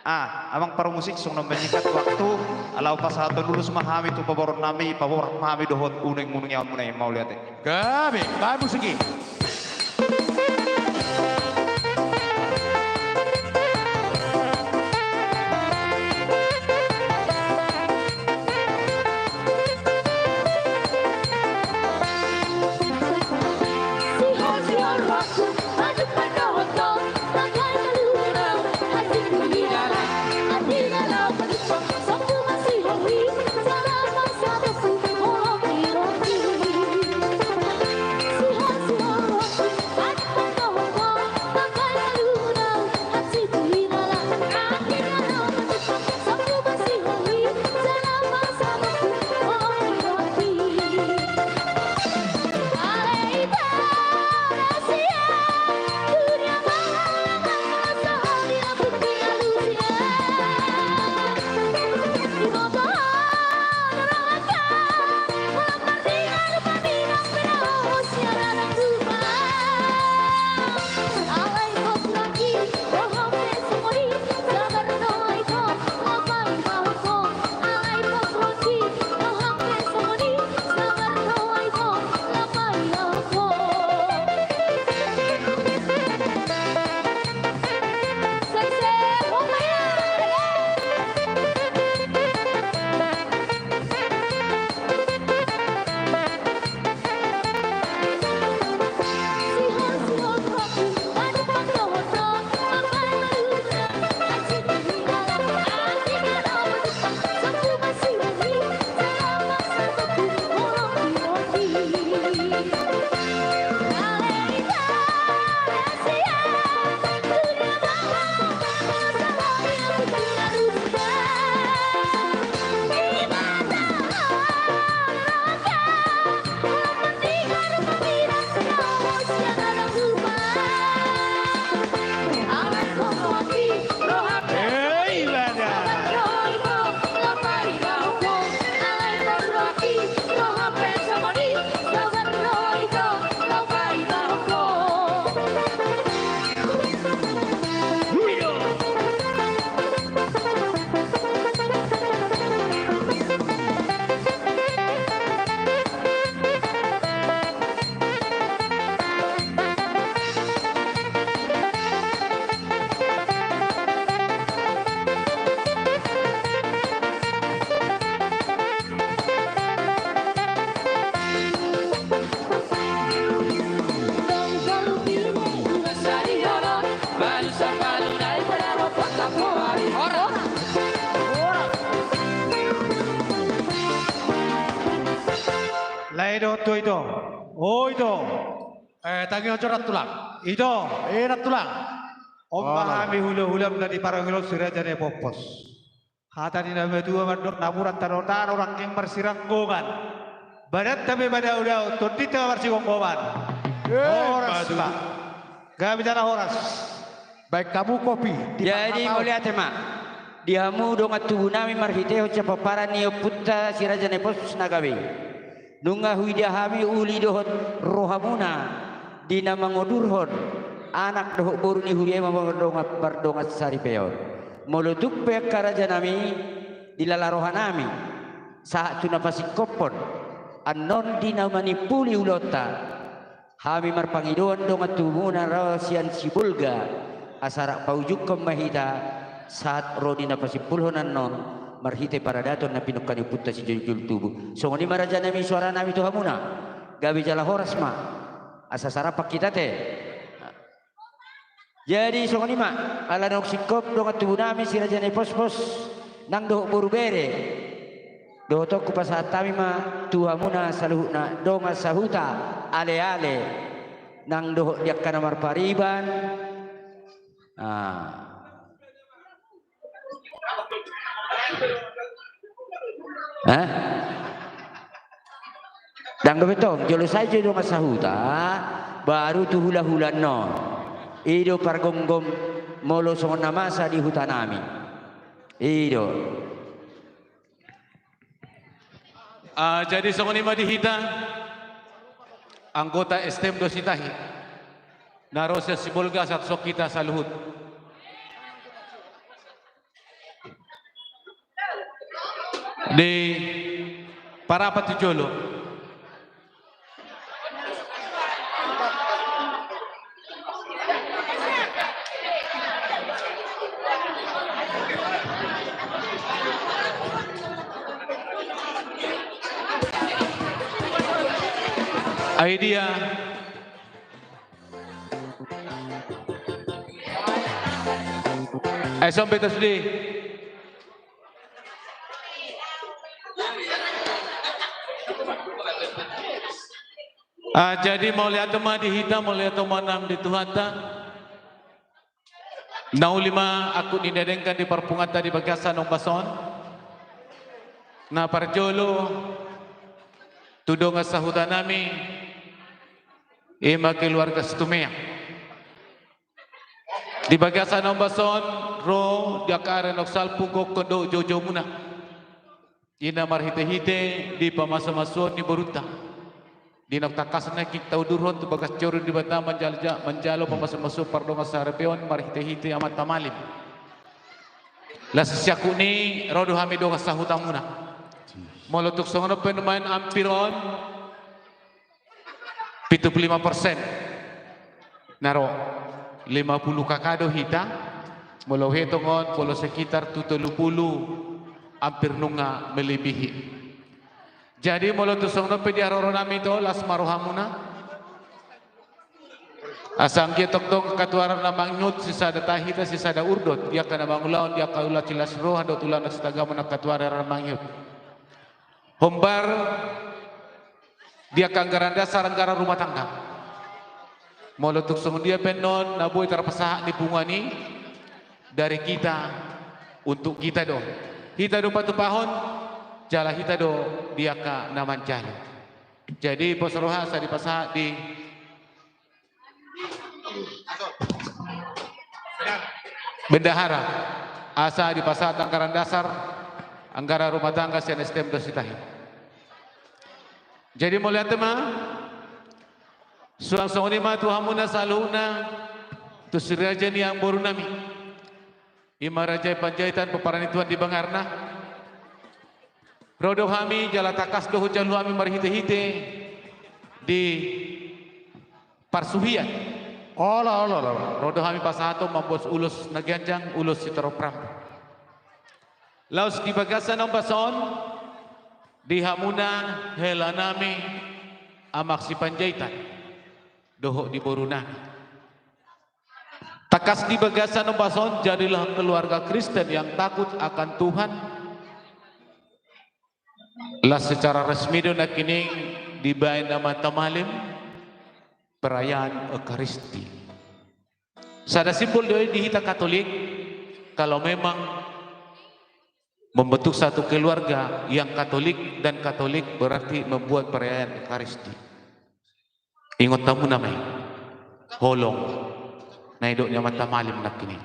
Ah, amang parmusik, songon na menyingkat waktu, ala pasahaton ulos ma hami tu paboronnami, paborhat ma hami dohot uneng-uneng i, mauliate. Gabe, baen musik i. Lae dohot tu ito. O ito. Eh, tangianghon jo, Tulang. Ito, eh, Tulang. On ma hami hulahulam na di parngoluon Si Raja Nai Pospos. Hata ni na matua mandok, napuran tano-tano, rangging marsiranggongan. Badanta pe madao-dao, tondinta pe marsigomgoman. Eh, horas ma. Gabe jala horas. Baen hamu kopi. Jadi, mauliate ma di hamu dongan tubunami marhitehon sian pomparan ni ompunta Si Raja Nai Pospos na gabe i. Nunga huida hami uli dohot rohamuna di na mangodurhon anak dohot boru ni huria i, mardongan, mardongan saripeon. Molo tung pe angka rajanami, dilala rohanami sahat tu na pasingkophon annon di na manimpuli ulaonta, hami marpangidoan dongan tubumuna ro sian Sibolga, asa rap paujunghon ma hita sahat ro di na pasimpulhon annon marhite paradaton na pinungka ni ompunta sijolojolo tubu. Songon i ma rajanami, soaranami tu hamuna. Gabe jala horas ma. Asa sarapan hita te. Jadi songon i ma, ala naung singkop dongan tubunami Si Raja Nai Pospos nang dohot boru bere. Dohot on hupasahat hami ma tu hamuna saluhutna dongan sahuta, ale-ale nang dohot di angka na marpariban. Ah. Eh? Ndang dope tong, jolo sae jo dongan sahuta, baru tu hulahula annon. I do pargomgom molo songon na masa di hutanami. I do. Ah, jadi songon i ma di hita, anggota STM dos Sitahi na ro sian Sibolga, sahat tu hita saluhut. Di parapat tu jolo. Ai dia. Ai sombeta sude. Ah, jadi mauliate ma di hita, mauliate ma nang di Tuhanta. Na uli ma angkup ni na denggan di parpunguanta di bagasan ombas on. Na parjolo tu dongan sahuta nami, i ma keluarga Situmea. Di bagasan ombas on ro di angka ari na salpu gokkon dohot joujou muna. I na marhitehite di pamasumasuon ni borunta. Di na tangkas nangkin taudurhon tu bagas joro ni Debata manjalo, manjalo pamasumasuon pardongansaripeon marhitehite Amanta Malim. Laos siangkup ni ro do hami dongan sahutamuna. Molo tung songon on pe nuaeng ampir on, pitu pulu lima persen. Na ro, lima pulu K K do hita, molo huetong on, molo sekitar tu tolu pulu, ampir nunga melebihi. Jadi molo tung songon on pe di haroro nami ito, las ma rohamuna. Asa anggiat tongtong katuaran na mangihut, sisada tahi hita, sisada urdot, di angka na mangulahon, di angka ulaon silas ni roha, dohot ulaon na sitagamu na katuaran na mangihut. Hombar di angka anggaran dasar, anggaran rumah tangga. Molo tung songon dia pe annon na boi tarpasahat ni punguan i, dari kita untuk kita do. Hita do patupahon, jala hita do di angka na manjalo. Jadi pos roha asa dipasahat di bendahara, asa dipasahat anggaran dasar, anggaran rumah tangga sian S T M dos Sitahi. Jadi mauliate ma, suang songon i ma tu hamuna saluhutna, tu si raja ni amangboru nami. I ma raja i Panjaitan, pomparan ni Tuhan di bangarna. Ro do hami jala tangkas do hujalo hami marhitehite di parsuhian. Olo, olo, olo. Ro do hami pasahaton mamboan ulos na ganjang, ulos sitorop rambu. Laos di bagasan ombas on, di hamuna hela nami Amang Sipanjaitan dohot di boru nami. Tangkas di bagasan ombas on, jadilah keluarga Kristen yang takut akan Tuhan. Laos secara resmi do nangkining dibaen Amanta Malim perayaan Ekaristi. Sada simbol do i di hita Katolik, kalau memang membentuk satu keluarga yang Katolik, dan Katolik berarti membuat perayaan Ekaristi. Ingot hamuna ma i, holong na nidok ni Amanta Malim nangkining.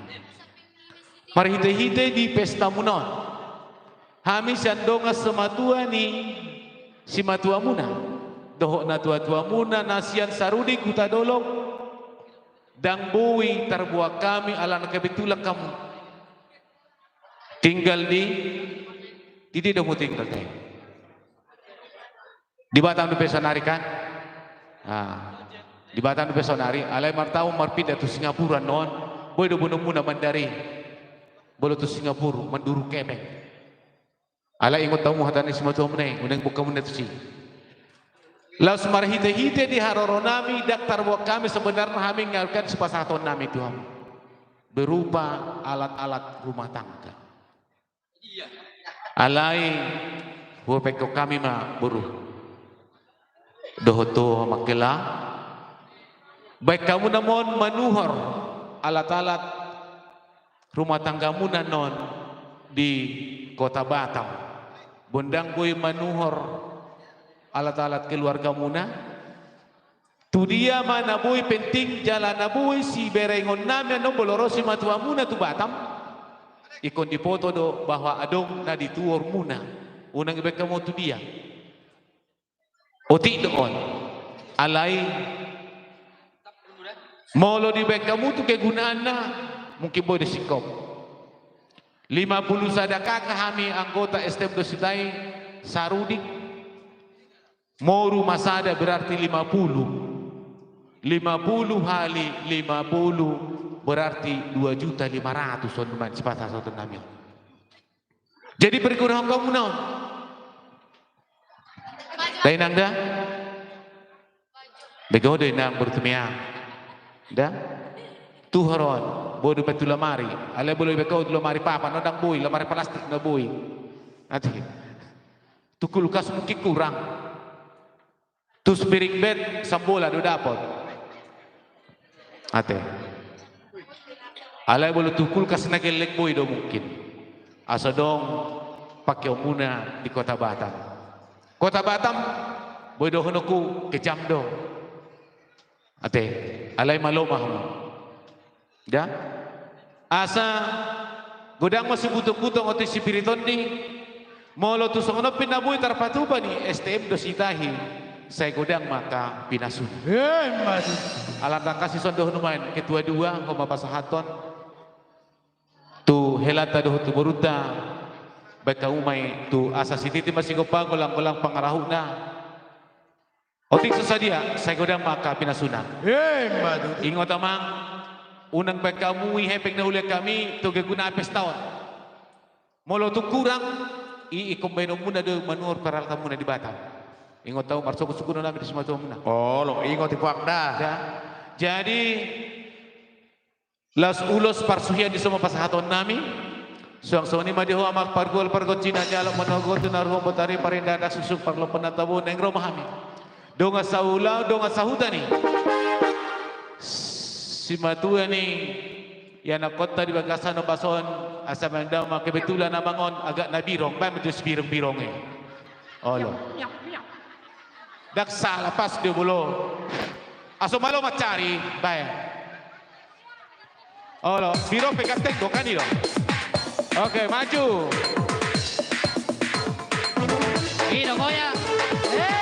Marhitehite di pestamuna on, hami sian dongan simatua ni simatuamuna dohot natuatuamuna na sian Sarudik Hutadolok, ndang boi tarboan hami ala na kebetulan hamu tinggal di, di dia do hamu tinggal, Dae? Di Batam dope saonari kan? Ah, di Batam dope saonari, alai martaon marpinda tu Singapura annon, boi do boanonmuna mandari. Molo tu Singapura, manduru kepeng. Alai ingot hamu hata ni simatuamuna i, unang boan hamu na tusi. Laos marhitehite di haroro nami, ndang tarboan hami sebenarna hami nggalukkan sipasahaton nami tu hamu berupa alat-alat rumah tangga. Alai hubaen hami ma boru dohot tu mangkela, baen hamuna ma on manuhor alat-alat rumah tanggamuna annon di Kota Batam. Boan ndang boi manuhor alat-alat keluargamuna. Tu dia ma na boi penting jala na boi siberengon nami annon molo ro simatuamuna tu Batam? Ingkon diboto do bahwa adong na dituhormuna. Unang dibaen hamu tu dia. Otik do on. Alai molo dibaen hamu tu kegunaanna, mungkin boi do singkop. Lima pulu sada K K hami anggota S T M Dositahi, sarudik. Moru ma sada berarti lima pulu. Lima pulu hali lima pulu berarti dua juta lima ratus on, numan, sipasahaton nami on. Jadi pergurahon hamu na on. Da inang da? Bege ho do inang, boru tu meang. Da? Tuhor on, boi do pe tu lamari. Alai boi do pe tu lamari papan, ndang boi, lamari plastik na boi. Ate. Tu kulkas mungkin kurang. Tu spring bed sambola do dapot. Ate. Alai molo tu kulkas na gelleng boi do mungkin. Asa adong pakeonmuna di Kota Batam. Kota Batam, boi dohononku kejam do. Ate, alai malo ma hamu. Da? Asa godang ma sibutong-butong otik sipirit ondi, molo tung songon on pe na boi tarpatupa ni S T M Dositahi, sai godang ma angka pinasuna. Emma tutu. Alana angka sison dohononmu, ketua dua, ho ma pasahathon tu helanta dohot tu borunta, baen hamu ma i tu asa sititi ma sigompa, golang-golang pangarahutna. Otik so sadia, sai godang ma angka pinasuna. Emma tutu. Ingot amang, unang baen hamu i hepeng na hulean hami, toge guna pesta on. Molo tung kurang, i ingkon baenonmuna do manuhor peralatanmuna di Batam. Ingot hamu, marsogot-sogot do nami di simatuamuna. Olo, ingot i puang da. Da. Jadi, laos ulos parsuhian di so ma pasahaton nami. Suang songon i ma di ho amang pargual pargonsi na jalo manogot na ruhon botari parindahan susuk parlompan na tabo, naeng ro ma hami. Dongan saula, dongan sahuta ni simatua ni ianakhonta di bagasan ombas on, asa memang dao ma kebetulan amang on agak na birong, baen ma jo sibirong-birong i. Olo. Ndang sala, pas do molo. Aso malo mancari, baen. Olo, biro pe ganteng do kan i do. Oke, maju. I do goyang. Eh.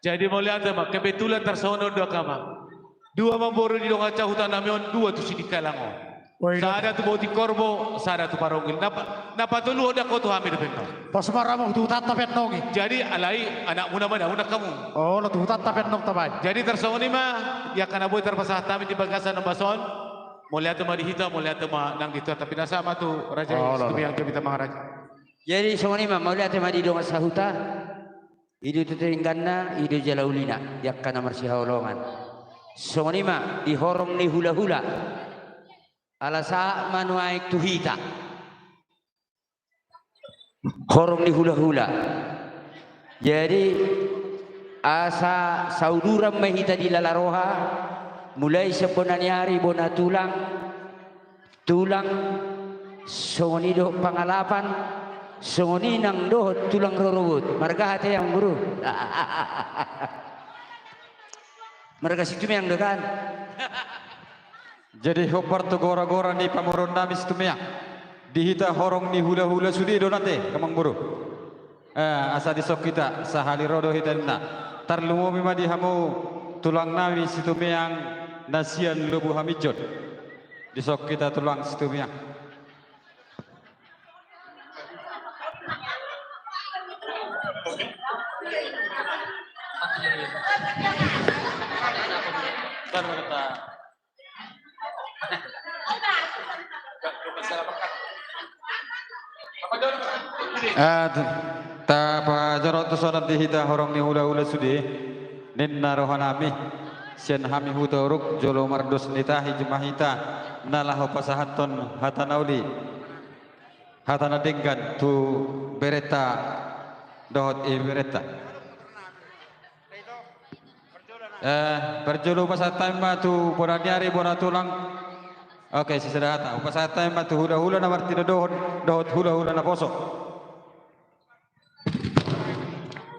Jadi mauliate ma, kebetulan tarsongon on do angka amang. Dua ma boru di dongan sahuta nami on, dua tu Sidikalang on. Sada tu Botik Korbo, sada tu Paronggil. Na pa-, na patoluhon do angka on tu hami dope on. Pos ma ramu tu hutanta pe annon i. Jadi alai anakmuna ma daun angka amang. Olo, tu hutanta pe annon tabaen. Jadi tarsongon i ma, ia angka na boi tarpasahat hami di bagasan ombas on. Mauliate ma di hita, mauliate ma nang di Tuhanta, pinasahat ma tu raja i, Situmeang, Jamitama raja. Jadi songon i ma, mauliate ma di dongan sahuta. I do tu dengganna, i do jala ulina, di angka na marsihaholongan. Songon i ma di horong ni hulahula. Ala sahat ma nuaeng tu hita horong ni hulahula. Jadi asa sauduran ma hita di lala roha, mulai sian bona ni ari, bona tulang, tulang, songon i dohot pangalapan, songon i nang dohot tulang rorobot. Marga aha te, amang boru? Marga Situmeang do kan? Jadi hombar tu gora-gora ni pamoruon nami Situmeang. Di hita horong ni hulahula sude do na te, amang boru? Eh, asa dison hita, sahali ro do hita ninna. Tarlumobi ma di hamu tulang nami Situmeang na sian Lubu Haminjon. Dison hita tulang Situmeang. Eh, t-, tapajolo tuson di hita horong ni hulahula sude, ninna roha nami, sian hami Hutauruk, jolo mardos ni tahi ma hita, na laho pasahathon hata na uli, hata na denggan tu berenta dohot iberenta. Eh, parjolo hupasahat hami ma tu bona ni ari, bona tulang. Oke, sisada hata. Hupasahat hami ma tu hulahula na martinodohon dohot hulahula na poso.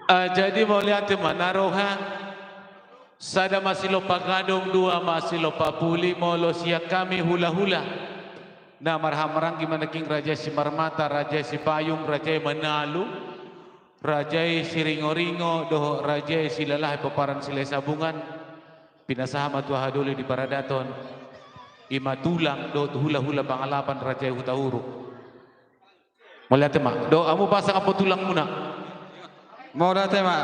Ah, jadi mauliate ma na roha. Sada ma silompa gadong, dua ma silompa puli, molo sian hami hulahula. Na marhahamaranggi ma nangkin raja i Simarmata, raja i Sipayung, raja i Manalu. Raja i Siringoringo dohot raja i Silalahi pomparan Silahi Sabungan, pinasahat ma tu haha doli di paradaton, i ma tulang dohot hulahula pangalapan raja i Hutauruk. Mauliate ma. Dohot hamu pasang hamu tulangmuna. Mauliate ma.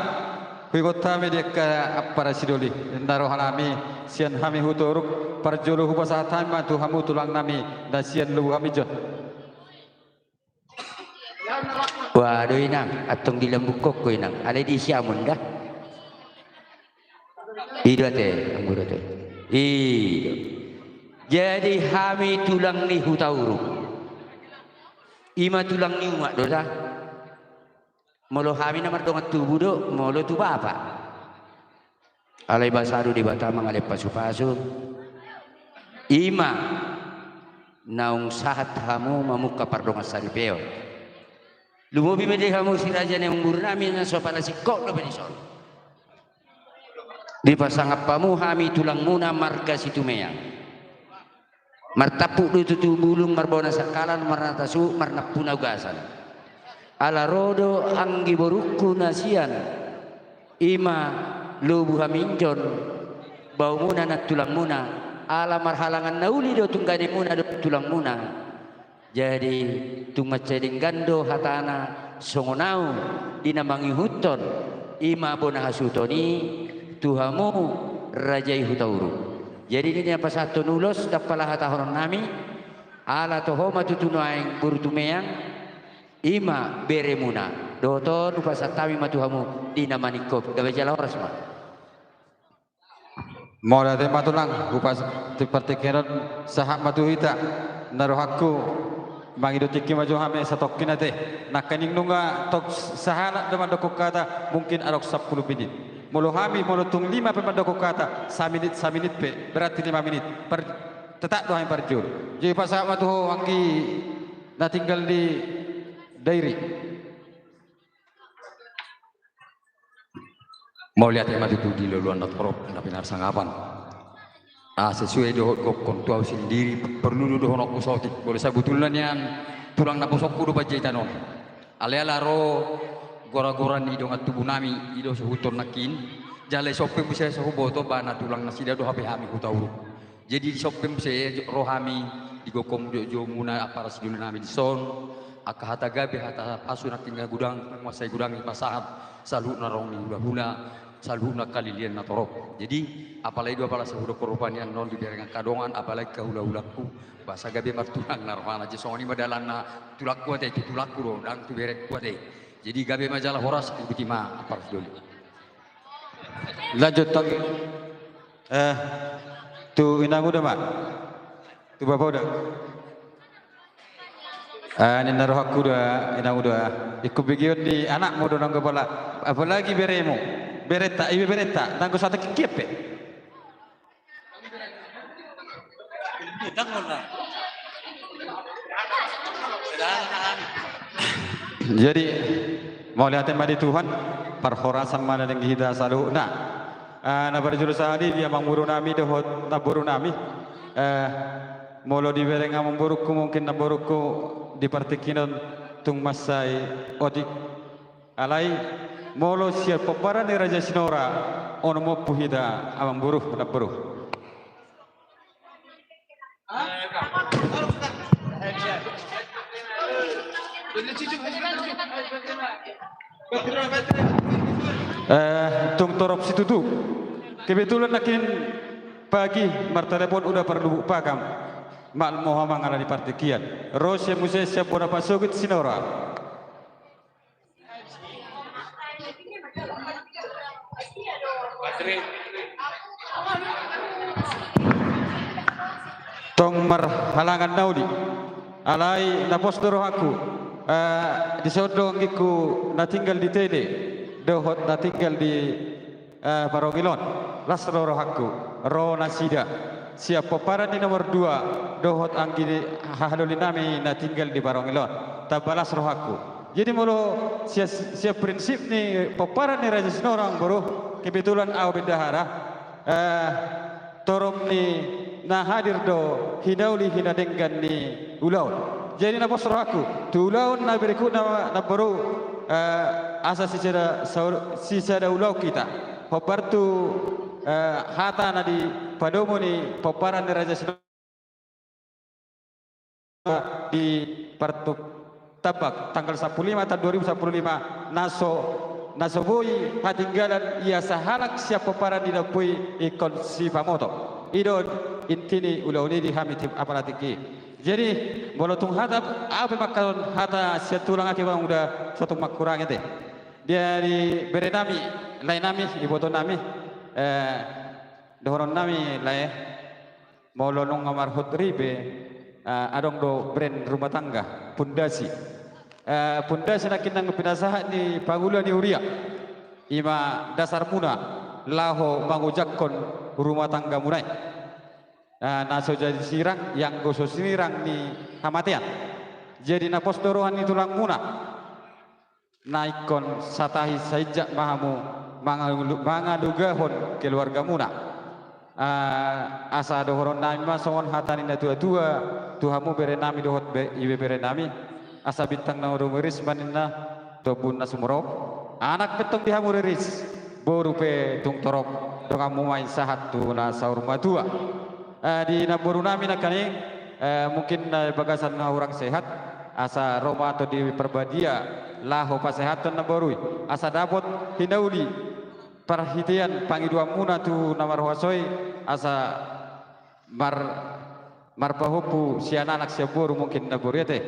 Huigot hami di angka ampara sidoli, ninna roha nami, sian hami Hutauruk, parjolo hupasahat hami ma tu hamu tulang nami na sian Lubu Haminjon. Wah, do inang, antong dilambungkon ho inang, alai diisi hamu da. I do ate, amang boru ate. I do. Jadi hami tulang ni Hutauruk. I ma tulang ni umak do da. Molo hami na mardongan tubu do, molo tu bapa. Alai basa do Debata mangalehon pasupasu. I ma naung sahat hamu mamungka pardongan saripeon. Lumobi ma di hamu si raja ni amang boru nami na so pala singkop dope dison. Dipasangap hamu hami tulangmuna marga Situmeang. Martampuk do tutu bulung, marbona sangkalan, marnata suhut, marnampuna ugasan. Ala ro do anggi borungku na sian, i ma Lubu Haminjon, baomuna nang tulangmuna, ala marhalangan na uli do tungganimuna dohot tulangmuna. Jadi tung mansai denggan do hatana songon ahu di na mangihuthon, i ma bona hasuhuton i tu hamu raja i Hutauruk. Jadi di na pasahathon ulos ndang pola hatahonon nami, ala toho ma tutu nuaeng boru Tumeang, i ma beremuna. Dohot on hupasahat hami ma tu hamu di na maningkop, gabe jala horas ma. Mauliate ma tulang, hupas-, tu partingkian on sahat ma tu hita, na rohangku mangido tingki ma jo hami satongkin ate. Nangkaning nunga tong sahalak do mandokkon hata, mungkin adong sampulu minit. Molo hami, molo tung lima pe mandokkon hata, saminit, saminit pe, berarti lima minit. Par-, tetap do hami parjolo. Jadi pasahat ma tu ho anggi na tinggal di Dairi. Mauliate ma tutu di loloan na torop na pinarsangapan. Ah, sesuai dohot gokhon tu ahu sendiri, perlu do dohononku saotik. Molo sabutulna nian tulang naposongku do Panjaitan on. Alai ala ro gora-gora ni dongan tubu nami, i do suhuton nangkin. Jala dison pe muse so huboto ba na tulang nasida do hape hami huta Uruk. Jadi dison pe muse ro hami di gokhon joujou muna ampara sidoli nami dison, angka hata gabe hata pasu nangkin na godang, mansai godang dipasahat saluhutna, adong ni hulahula, saluhutna angka lilian na torop. Jadi apalagi do apala sahuda korban i annon di berengan angka dongan, apalagi angka hulahulangku, ba asa gabe martulang na rohana. Jadi songon i ma dalanna, tulangku ate, tu tulangku do, ndang tu berengku ate. Jadi gabe ma jala horas, ibuti ma ampara sidoli. Lanjut tong. Eh, tu inanguda ma. Tu bapauda. Ah, ninna rohangku do, inanguda. Ingkon begeon di anakmu do nanggo pala. Apalagi beremu. Berenta, ibe berenta. Nanggo satu kikiep pe. Jadi mauliate ma di Tuhan, parhorasan ma na denggan hita saluhutna. Ah, na parjolo sahali di amangboru nami dohot namboru nami. Eh, molo dibereng amangborungku, mungkin namborungku di partingkian on tung mansai otik. Alai molo sian pomparan ni Raja Sinora, onom ompu hita amangboru, namboru. Eh, tung torop situtu. Kebetulan nangkin pagi martelepon uda parlubuk pakam. Maklum ma ho amang ala ni partingkian. Ro sian muse sian bona pasogit Sinora. Tong marhalangan na uli. Alai na pos do rohangku. Eh, dison do anggingku na tinggal di Tele dohot na tinggal di, eh, Parongil on. Las do rohangku. Ro nasida sian pomparan ni nomor dua dohot anggi ni hahaloli nami na tinggal di Parongil on. Tamba las rohangku. Jadi molo sian, sian prinsip ni pomparan ni Raja Sinora, amangboru, kebetulan au bendahara, eh, torop ni na hadir do hinauli hinadenggan ni ulaon. Jadi na pos rohangku tu ulaon na berikutna, namboru, eh, asa sisada saur-, sisada ulaon hita. Hombar tu, eh, hata na dipadomu ni pomparan ni Raja Sinora di partup tambak tanggal sampulu lima tahun dua ribu sampulu lima, na so, na so boi hatinggalan ia sahalak sian pomparan ni Dampu i ingkon sipamoto. I do inti ni ulaon i di hami tim aparating i. Jadi molo tung hata, au pe mangkatai hata sian tulang, ate, amangboru, so tung mangkurangi ate. Dia di bere nami, lae nami, iboto nami, eh, dohonon nami lae. Molo nunga marhot ripe, eh, adong do brand rumah tangga, pondasi. Eh, pondasi nangkin na pinasahat ni pangula ni huria. I ma dasarmuna laho mangojakhon rumah tanggamuna i. Eh, na so jadi sirang, ianggo so sinirang ni hamatean. Jadi na pos do roha ni tulangmuna. Na ingkon satahi sainjak ma hamu mangalu-, mangalugahon keluargamuna. Ah, asa dohonon nami ma songon hata ni na tua-tua, tu hamu bere nami dohot be-, ibe bere nami. Asa bintang na rumiris ma ninna, tu ombun na sumorop. Anak pe tong di hamu riris, boru pe tung torop, donganmu ma i sahat tu na saur matua. Eh, di namboru nami nangkaning, eh, mungkin, eh, bagasan na hurang sehat, asa ro ma Tondi Parbadia laho pasehathon namboru i, asa dapot hinauli parhitean pangidoanmuna tu na marhuaso i, asa mar-, marpahompu sian anak sian boru mungkin namboru i ate.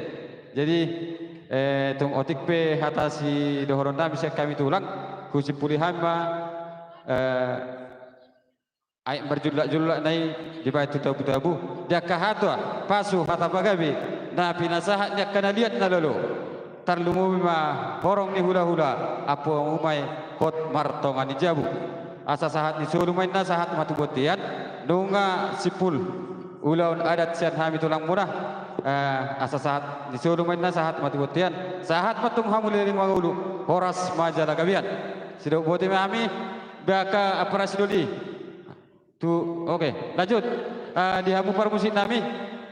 Jadi, eh, tung otik pe hata sidohonon nami sian hami tulang, husimpuli hami ma, eh, aek marjullak-jullak na i dibaen tu tabu-tabu. Di angka hata pasu hata pagabe na pinasahat ni angka na liat na lolo. Tarlumobi ma horong ni hula-hula, ampu hamu ma i hot martonga ni jabu. Asa sahat ni solu ma inna sahat ma tu bontean, nunga simpul ulaon adat sian hami tulangmuna. Eh, asa sahat ni solu ma inna sahat ma tu bontean, sahat ma tung hamu leleng mangolu, horas ma jala gabean. Sidok botima hami, angka ampara sidoli. Tu, oke, lanjut. Eh, di hamu parmusik nami,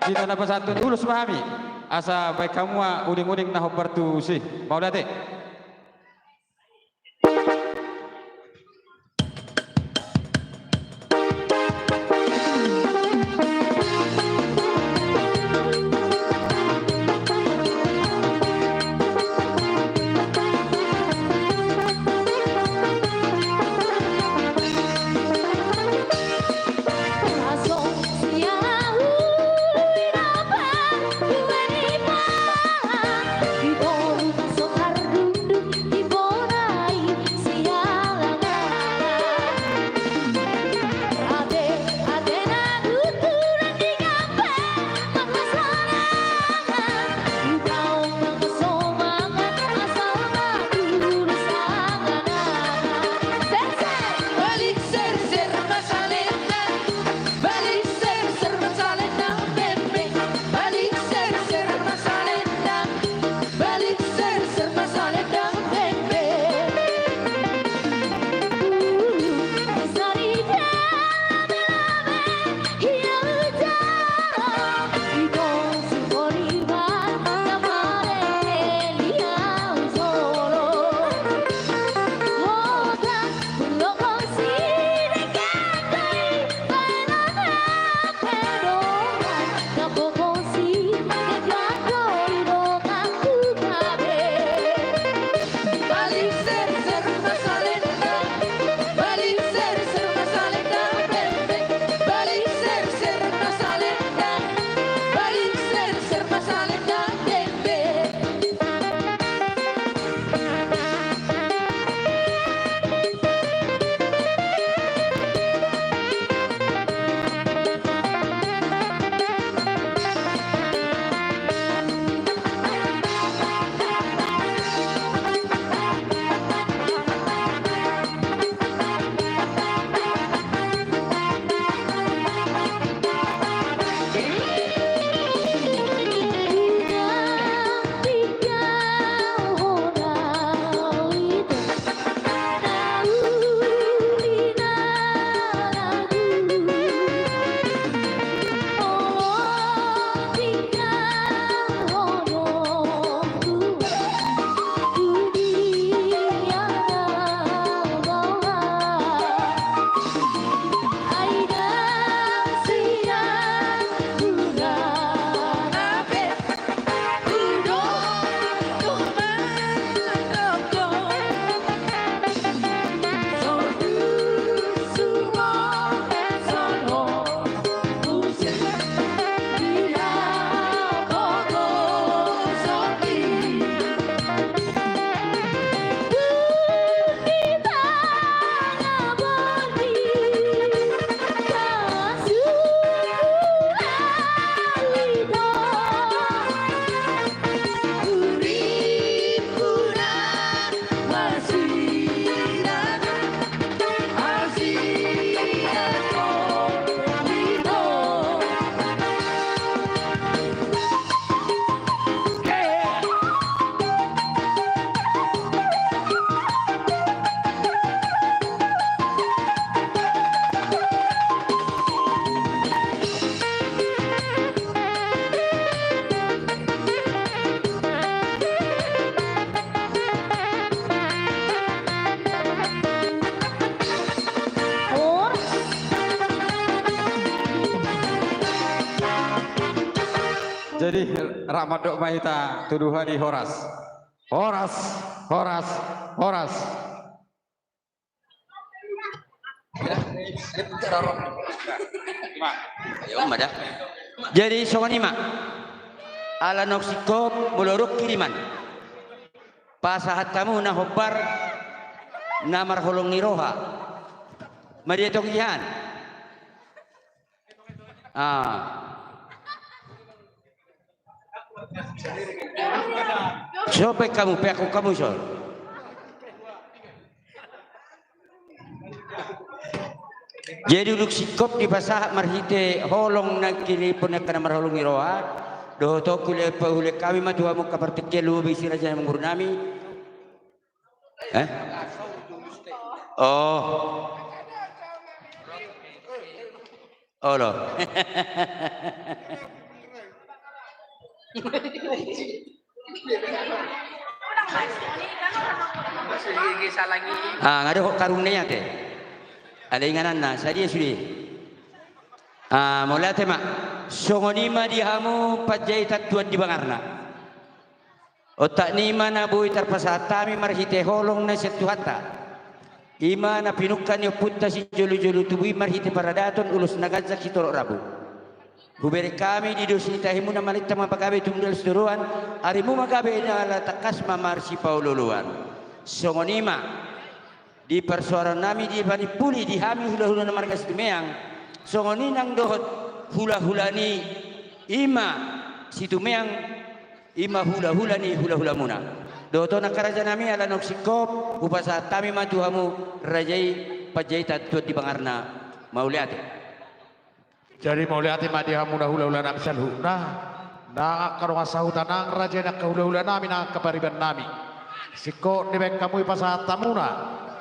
di na pasahathon ulos ma hami. Asa baen hamu ma uning-uning na hombar tu si. Mauliate. Jadi, rap mandok ma hita tuduhan di horas. Horas, horas, horas. Jadi songon i ma. Ala naung singkop molo adong kiriman, pasahat hamu na hombar na marholong ni roha. Maria tong ihan. Ah. Sope hamu, peakku hamu son. Jadi dung singkop dipasahat marhite holong na kinilehon angka na marholong ni roha, dohot on hulehon hami ma tu hamu angka partingkian, lumobi si raja ni amangboru nami. Eh? Oh. Olo. Ah, nga dohot karungna i ate. Alai ingananna sadia sude. Ah, mauliate ma. Songon i ma di hamu panjaitan tuan di bangarna. Ontak ni i ma na boi tarpasahat hami marhite holong na sian Tuhanta. I ma na pinungka ni ompunta sijolojolo tubu i marhite paradaton ulos na ganjang sitorop rambu. Hubereng hami di dos ni tahimuna, malintang ma pagabe tumundalhon sitadoan, arimu ma gabe na tangkas ma marsipaolooloan. Songon i ma di parsoalan nami di panimpuli di hami hulahula na marga Situmeang, songon i nang dohot hulahula ni i ma Situmeang, i ma hulahula ni hulahulamuna. Dohot on angka raja nami, ala naung singkop hupasahat hami ma tu hamu raja i panjaitan tuan di bangarna. Mauliate. Jadi mauliate ma di hamuna hulahula nami saluhutna. Nang angka dongan sahuta, nang raja ni angka hulahula nami, nang angka pariban nami. Singkop dibaen hamu i pasahat hamuna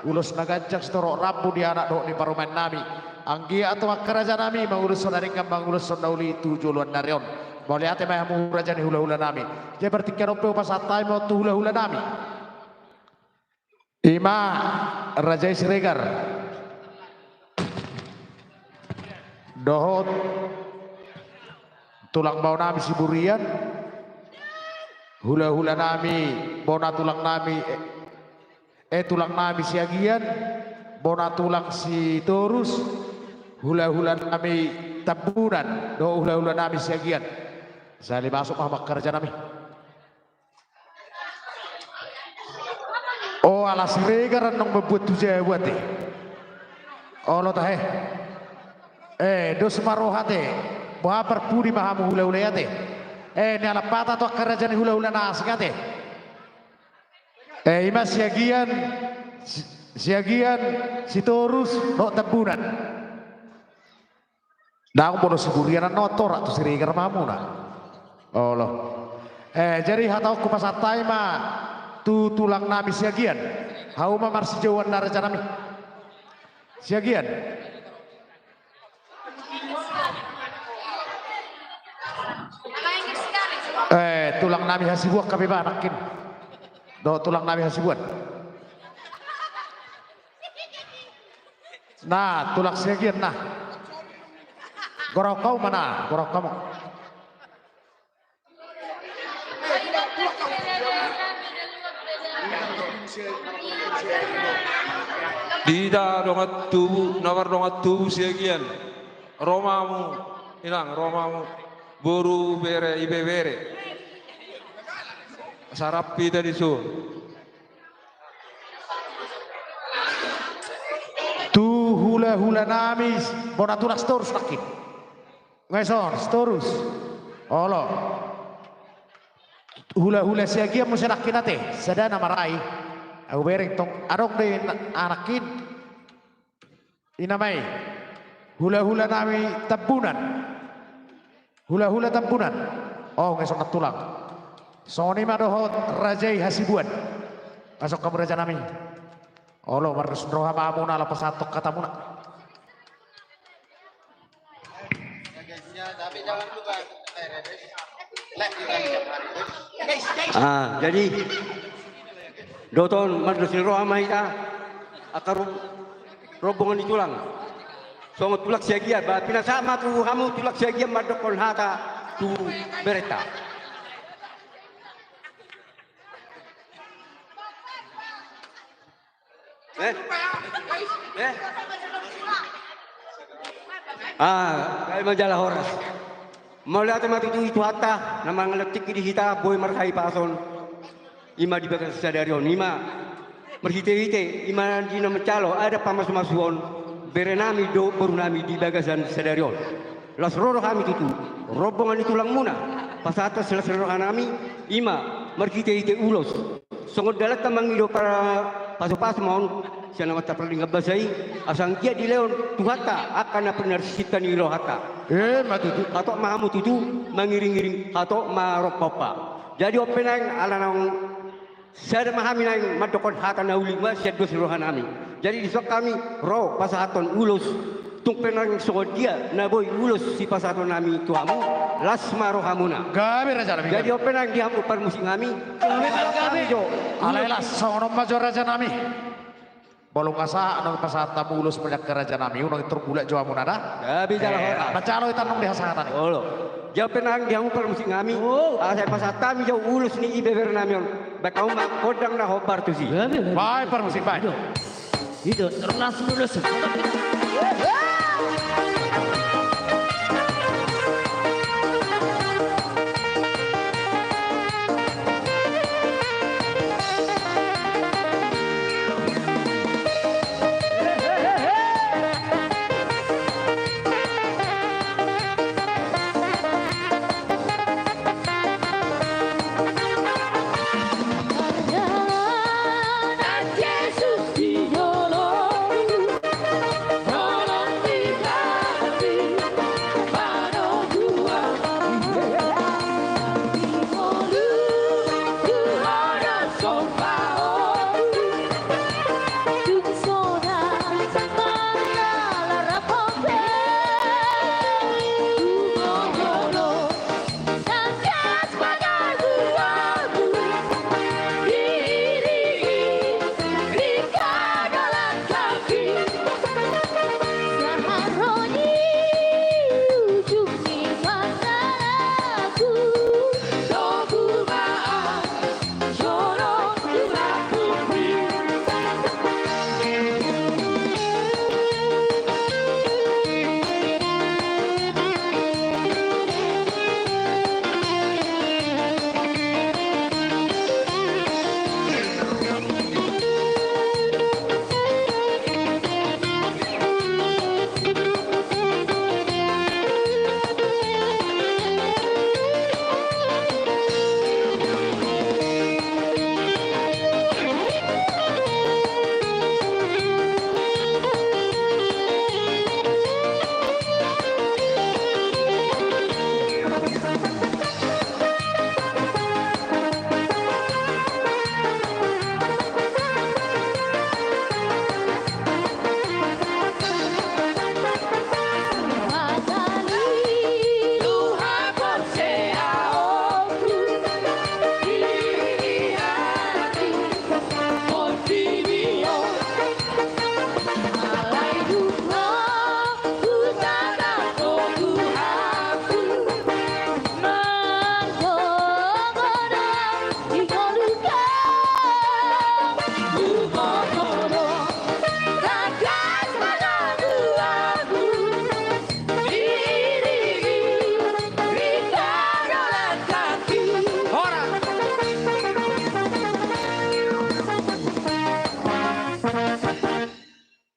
ulos na ganjang sitorop rambu di anak dohot di parumaen nami. Anggiat tu angka raja nami manguloshon na denggan, manguloshon na uli tu joloan ni ari on. Mauliate ma hamu raja ni hulahula nami. Jadi partingkian on pe hupasahat hami ma tu hulahula nami. I ma raja i Siregar dohot tulang bao nami Siburian, hulahula nami, bona tulang nami, eh, eh, tulang nami Siagian, bona tulang Sitorus, hulahula nami Tambunan dohot hulahula nami Siagian. Sahali masuk ma hamu angka raja nami. O, ala Siregar annon mambuat tu jabu ate. Olo tahe. Eh, dos ma roha ate. Boha, parpudi ma hamu hulahula i ate. Eh, nialap hata tu angka raja ni hulahula na asing ate. Eh, i ma Siagian, Si-, Siagian, Sitorus dohot Tambunan. Ndang molo Siburian annon, torak tu Siregar ma hamuna. Olo. Eh, jadi hata on hupasahat hami ma tu tulang nami Siagian. Hauma marsijouan na raja nami. Siagian. Eh, tulang nami Hasibuan hape ba nangkin. Dohot tulang nami Hasibuan. Nah, tulang Siagian, nah. Gorahon hamu ma, nah, gorahon hamu. Di hita dongan tubu, na mardongan tubu Siagian. Ro ma hamu, inang, ro ma hamu. Boru, bere, ibebere. Sarampi hita dison. Tu hulahula nami, bona tulang Sitorus nangkin. Nga dison, Sitorus. Olo. Hulahula Siagian muse nangkin ate, sada na marai. Ahu bereng tong, adong do i na-, nangkin. I ma i. Hulahula nami Tambunan. Hulahula Tambunan. O, nga dison na tulang. Songon i ma dohot raja i Hasibuan. Masuk hamu raja nami. Olo, mardos ni roha ma hamuna, laho pasahathon hatamuna. Ah, jadi dohot on mardos ni roha ma hita, angka ro-, rombongan ni tulang. Songon tulang Siagian, ba pinasahat ma tu hamu tulang Siagian mandokkon hata. tu bereta. Eh? Eh? Ah, gabe ma jala horas. Mauliate ma tutu tu Tuhanta na mangalap tingki di hita boi marhahipason. Ima di bagasan sadari on, ima marhitehite ima di na manjalo adat pamasumasuon berenami dohot borunami di bagasan sadari on. Las ro do hami tutu rombongan ni tulangmuna pasahat las ni rohanami, ima marhitehite ulos. Songon dalanta mangido pa-, pasupasu ma on sian Amanta Pardenggan Basa i, asa anggiat dilehon Tuhanta angka na pinarsinta ni rohanta. Eh, ma tutu. Hatop ma hamu tutu mangiringiring hatop ma rompahompa. Jadi on pe nang ala naung sada ma hami nang mandokkon hata na uli ma sian dos ni rohanami. Jadi dison hami ro pasahathon ulos. Tung pe nang songon dia na boi ulos sipasahatonnami tu hamu, las ma rohamuna. Gabe rajanami. Jadi on pe nang di hamu parmusiknami. Gabe, gabe. Alai las songon on ma jo rajanami. Molo nga sahat naung pasahat hamu ulos mangihut rajanami, unang tor mulak jo hamuna da. Gabe jala horas. Manjalo hita nang di hasahatan i. Olo. Jadi on pe nang di hamu parmusiknami. Asa pasahat hami jo ulos ni ibeberenami on. Bahen hamu ma gondang na hombar tusi. Gabe, gabe. Bahen parmusik, bahen. Ito, terus langsung dulu.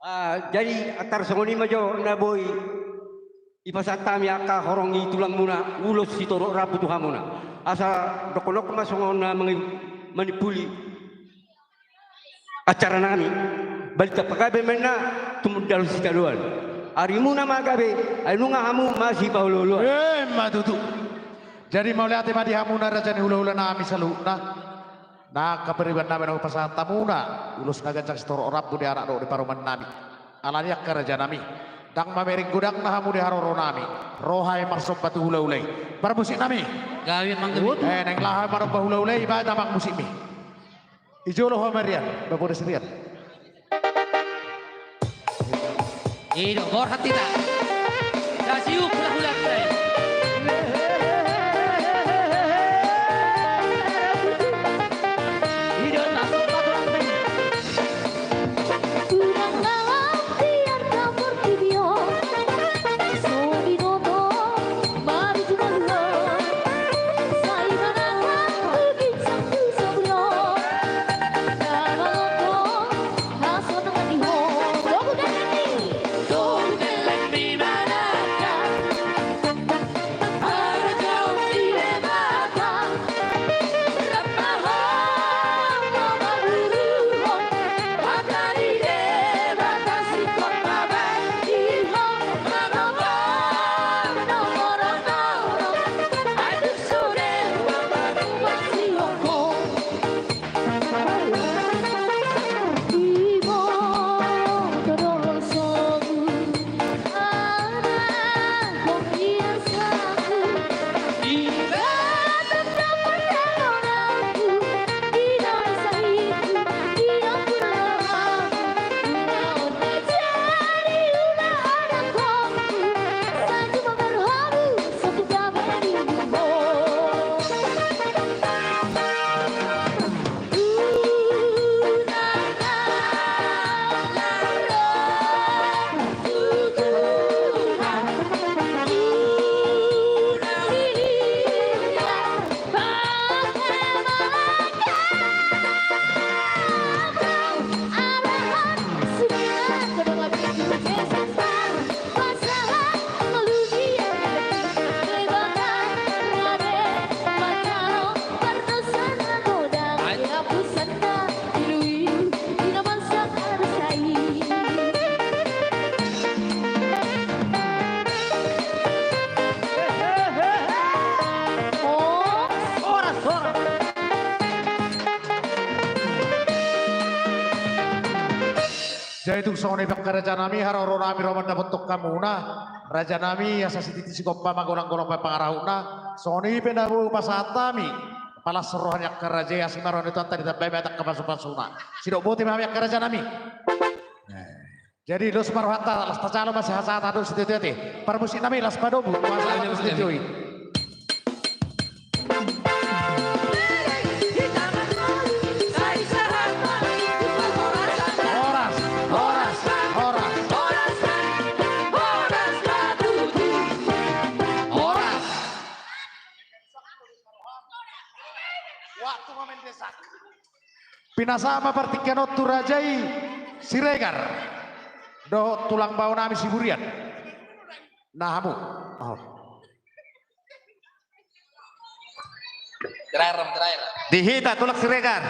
Ah, jadi antar songon i ma jo na boi ipasahat hami angka horong ni tulangmuna ulos sitorop rambu tu hamuna. Asa dokkon ma songon na mangi-, manimpuli acara nami. Balintang pagabe ma inna tumundalhon sitadoan. Arimuna ma gabe, ai nunga hamu masipaolooloan. Eh, ma tutu. Jadi mauliate ma di hamuna raja ni hulahula nami saluhutna. Na angka pariban nami na hupasahat hamuna ulos na ganjang sitorop rambu di anak dohot di parumaen nami. Alani angka raja nami, ndang mamereng godangna hamu di haroro nami. Ro hami marsomba tu hulahula i. Parmusik nami. Gabe manggabe. Eh, naeng laho hami maromba hulahula i, bahen damang musikmi. I jolo ho ma Rian, Bapak Rian. I do, borhat hita. Sasiuk hulahula i. Jadi tung songon i pe angka raja nami, haroro nami ro mandapothon hamuna, raja nami, asa sititi sigompa ma, golanggolang ma pangarahutna. Songon i pe na boi pasahat hami, palas roha ni angka raja i, asi ma roha ni Tuhanta, ditambai ma hata angka pasupasuna. Sidok boti ma hami angka raja nami. Jadi los ma rohanta, las tajalo ma sihasahat, adong sititi. Parmusik nami, las padomu, pasahat sititi. Horas, horas, horas. Horas. Waktu ma mendesak. Pinasahat ma partingkian on tu raja i Siregar dohot tulang bao nami Siburian. Na hamu. Oh. Terakhir, terakhir. Di hita tulang Siregar.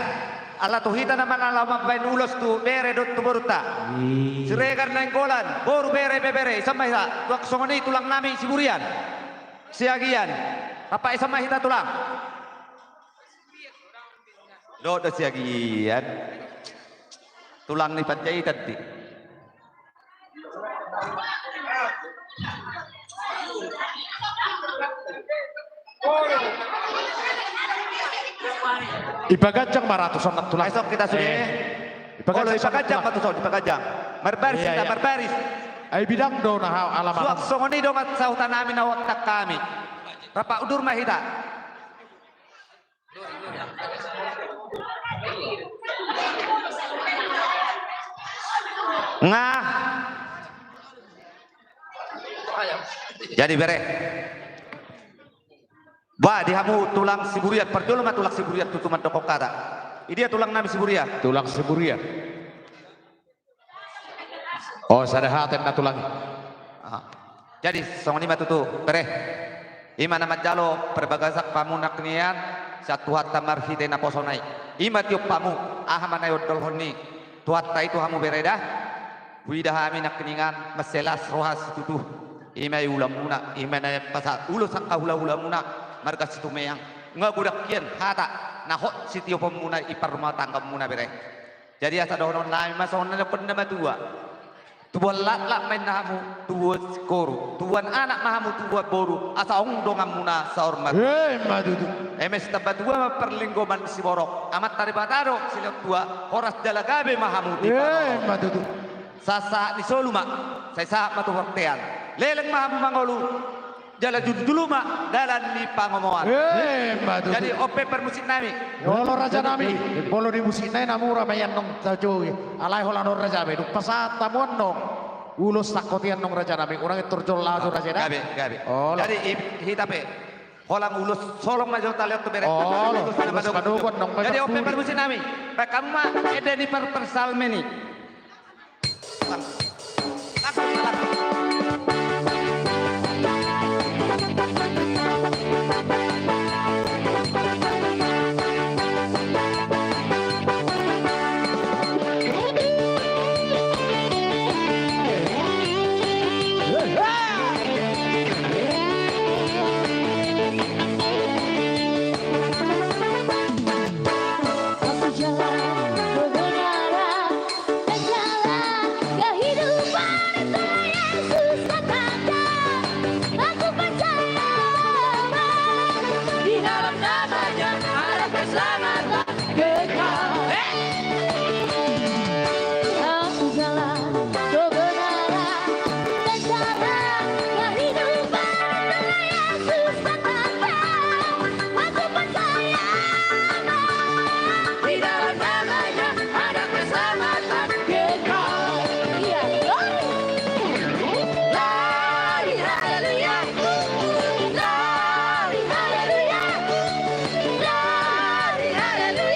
Ala tu hita nama na laho mambahen ulos tu bere dohot tu borunta. Hmm. Siregar Nainggolan, boru, bere, ibebere, ison ma hita. Tuak songon i tulang nami Siburian. Siagian. Rap ison ma hita tulang. Dohot do Siagian. Tulang ni Panjaitan di. Ipaganjang ma ra tuson nang tulang. Ai songon hita sude. Eh. Ipaganjang ma tuson, ipaganjang. Marbaris hita, marbaris. Ai bidang do na hau alaman. Suang songon i dongan sahuta nami na huontang hami. Rap udur ma hita. Nga. Jadi bere. Ba, di hamu tulang Siburian, parjolo ma tulang Siburian tutu mandok hata. Idia tulang nami Siburian? Tulang Siburian. Oh, sada hata ninna tulang i. Ah. Jadi songon i ma tutu, bere. I ma na manjalo parbagasan hamu nangkiningan, sian Tuhanta marhite naposona i. I ma tiop hamu, aha ma na iondolhon ni Tuhanta i tu hamu bere da. Huida hami nangkiningan mansai las roha situtu. I ma i ulamuna, i ma na pasahat ulos angka hulahulamuna marga Situmeang. Nga godang hian hata na hot sitioponmuna i parrumatanggaonmuna bere. Jadi asa dohonon nami ma songon na nidok ni na matua. Tubuan laklak ma inna hamu, tubuan singkoru, tubuan anak ma hamu, tubuan boru, asa ong donganmuna saur matua. Emma tutu. Eme sitambatua ma parlinggoman ni siborok, Amanta Debata do silehon tua, horas jala gabe ma hamu di parorot. Emma tutu. Sahat-sahat ni solu ma, sai sahat ma tu bontean. Leleng ma hamu mangolu. Jala jujulu ma dalan ni pangomoan. Emma tutu. Jadi on pe parmusik nami. Olo raja nami. Molo di musik nai na mura ma i annon tajou i. Alai holan on raja nami. Dung pasahat hamu annon ulos sangkot i annon raja nami. Unang intor jolo laho tu raja da. Gabe, gabe. Olo. Jadi i-, hita pe. Holan ulos solong ma jolo talehon tu bere. Olo. Ulos na madohot. Jadi on pe parmusik nami. Baen hamu ma ende ni par-, parsalmen i. Aku jalan kebenaran dan jalan kehidupan, itu Yesus katakan. Aku percaya, Bang, di dalam nama-Nya ada keselamatan kekal. Hei! Aku jalan kebenaran dan jalan kehidupan, itu Yesus katakan. Aku percaya, Bang, di dalam nama-Nya ada keselamatan kekal. Iya, glory. Glory, haleluya. Glory, haleluya. Glory, haleluya.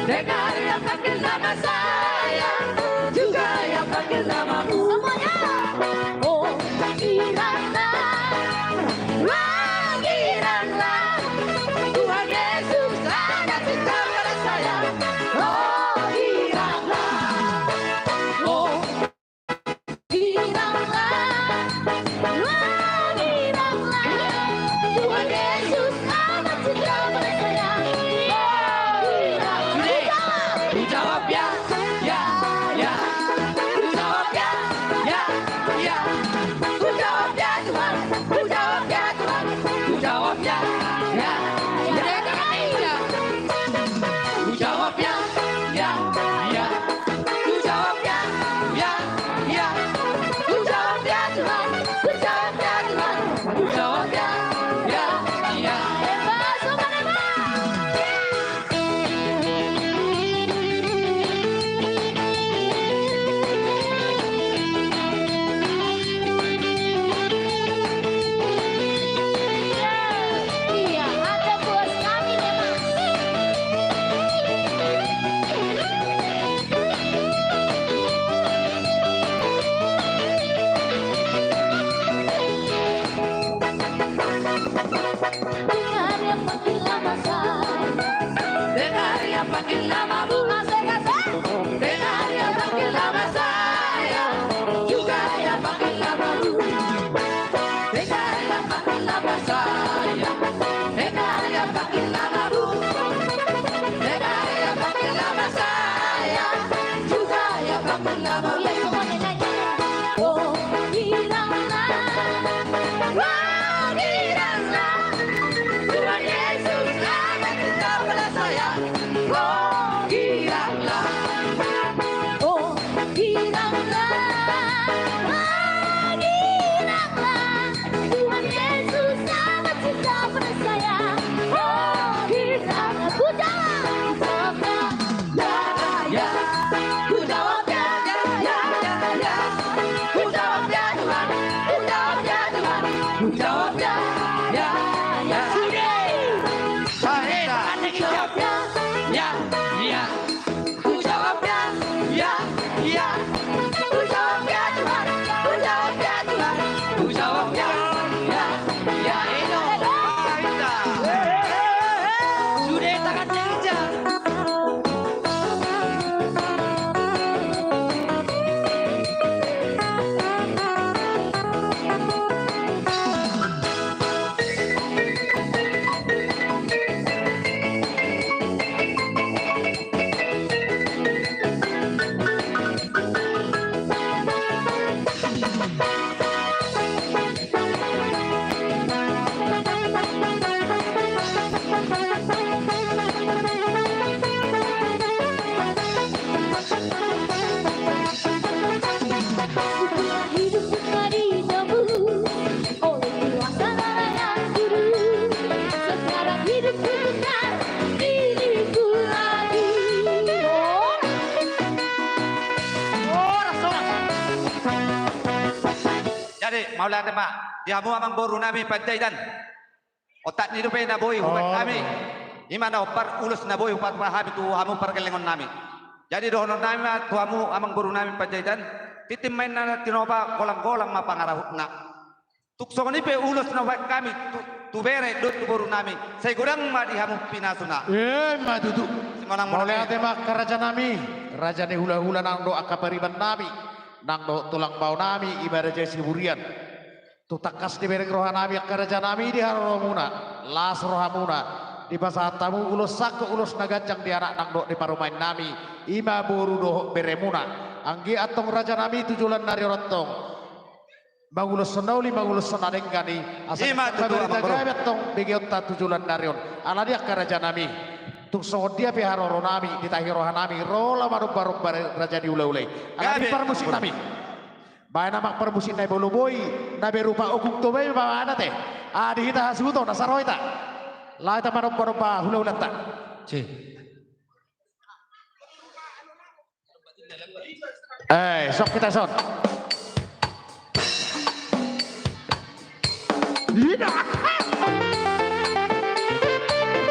Dengar ia panggil nama saya, juga ia panggil namamu. Semuanya. Oh, biarlah Tuhan Yesus ada cinta pada saya. Oh, biarlah. Oh, biarlah, Tuhan Yesus amat cinta pada saya. Oh, biarlah. Ku jawab ya, ya, ya. Ku jawab ya, ya, ya. Ku jawab ya, Tuhan. Ku jawab ya, Tuhan. Ku jawab ya, ya, ya. Ku jawab ya, ya, ya. Ku jawab ya, ya, ya. Ku jawab ya, Tuhan. Ku jawab ya, Tuhan. Ku jawab ya, ya, ya. Hebat, sobat hebat. Iya, ada bos kami nih, Mas. Dengar ia panggil nama saya. Dengar ia panggil namamu. Asik, asik. Dengar ia panggil nama saya. Juga ia panggil namamu. Dengar ia panggil nama saya. Dengar ia panggil namamu. Dengar ia panggil nama saya. Juga ia panggil namamu. Oh, biarlah. Wah, biarlah. Tuhan Yesus ada cinta pada saya. Oh, biarlah. Oh, biarlah. Wah, biarlah. Tuhan Yesus amat cinta pada saya. Oh, biarlah. Ku jawab. Ya, ya, ya. Ku jawab ya, ya, ya, ya, ya. Ku jawab ya, Tuhan. Ku jawab ya, Tuhan. Ku jawab ya, ya, ya. Sudah. Sudah. Ku jawab ya, ya, ya. Ku jawab ya, ya, ya. Ku jawab ya, Tuhan. Ku jawab ya, Tuhan. Ku jawab ya, ya, ya. Eno. Sudah, tangan tinggi, Cak. Setelah hidupku telah ditebus oleh kuasa darah yang kudus, sekarang hidupku bukan diriku lagi. Oh. Horas, horas. Jadi, mauliate ma di hamu amangboru nami Panjaitan. Otak ni dope na boi hubaen hami. Ima na ompar ulos na boi hupasahat hami tu hamu pargellengon nami. Jadi dohonon nami ma tu hamu amangboru nami Panjaitan, tintin ma inna na tinopa, golang-golang ma pangarahutna. Tung songon i pe ulos na hubaen hami tu, tu bere dohot tu boru nami, sai godang ma di hamu pinasuna. Ima tutu. Simonang monang. Mauliate ma angka raja nami, raja ni hulahula nang dohot angka pariban nami, nang dohot tulang bao nami, ima raja Siburian. Tung tangkas dibereng roha nami angka raja nami di haroromuna, las rohamuna, dipasahat hamu ulos sangkot ulos na ganjang di anak nang dohot di parumaen nami, ima boru dohot beremuna. Anggiat antong raja nami tu joloan ni ari on antong manguloshon na uli, manguloshon na denggan i, asa ima tutu, gabe antong begeonta tu joloan ni ari on. Alani angka raja nami, tung songon dia pe haroro nami, ditahi roha nami, ro laho manomba-nomba raja ni hulahula i. Alani parmusik nami. Baen amang parmusik na i molo boi, na berupa ogung toba i ma baen ate. Ah, di hita hasuhuton, asa ro hita. Laho hita manomba-nomba hulahulanta. Si. Eh, sok hita son. Ida.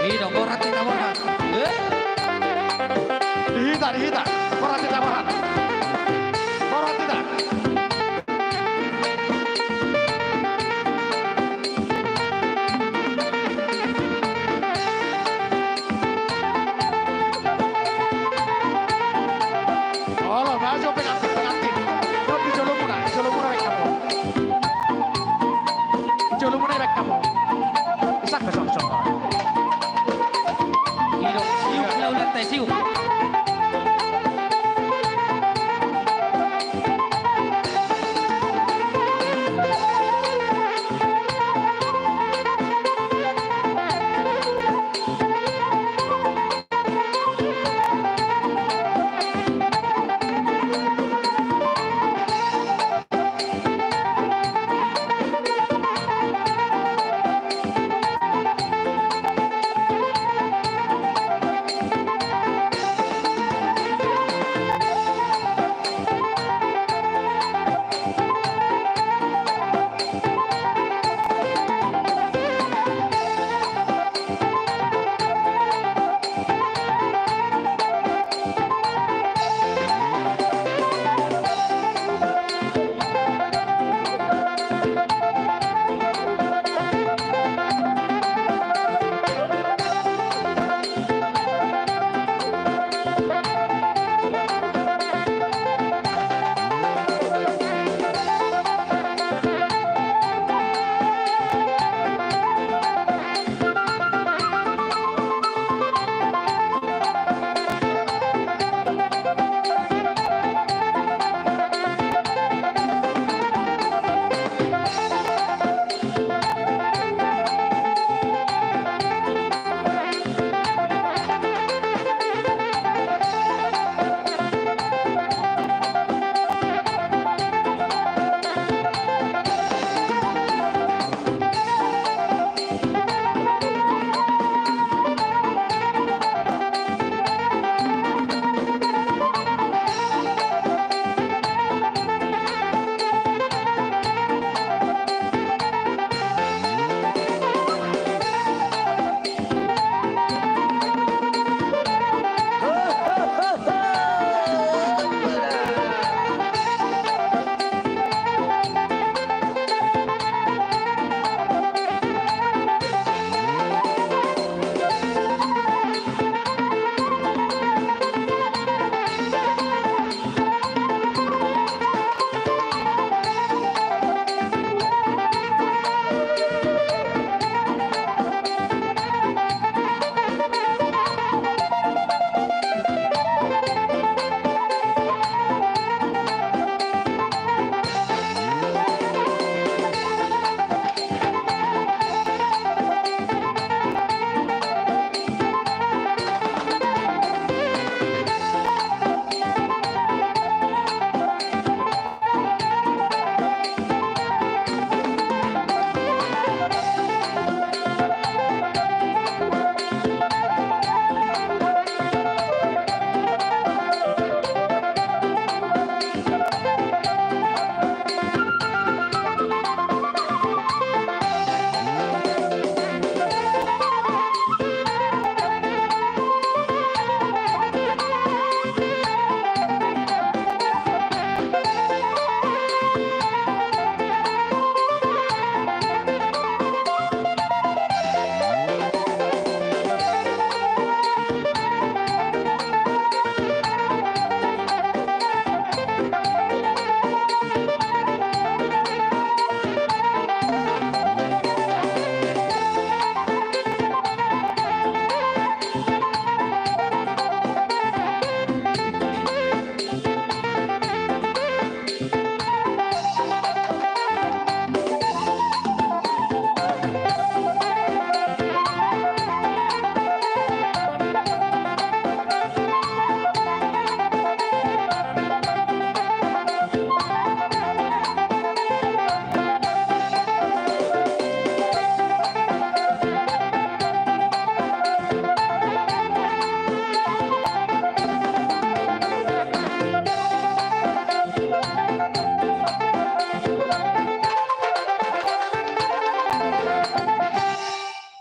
Ida, borat hita, borat. Eh. Ari hita, borhat hita, borhat. Borhat hita. Olo, maju pengantin, pengantin. Di jolomuna, di jolomuna baen hamu. Jolomuna baen hamu. Isak, isak, isak. Ido, siuk, laulanta, siuk.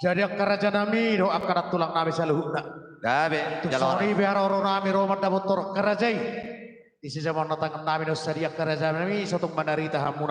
Jadi angka raja nami dohot angka nantulang nami saluhutna. Gabe. Tung jalo songon i pe haroro nami ro mandapothon angka raja i. Di sijamaon na tangan nami na sadia angka raja nami, so tung manarita hamuna.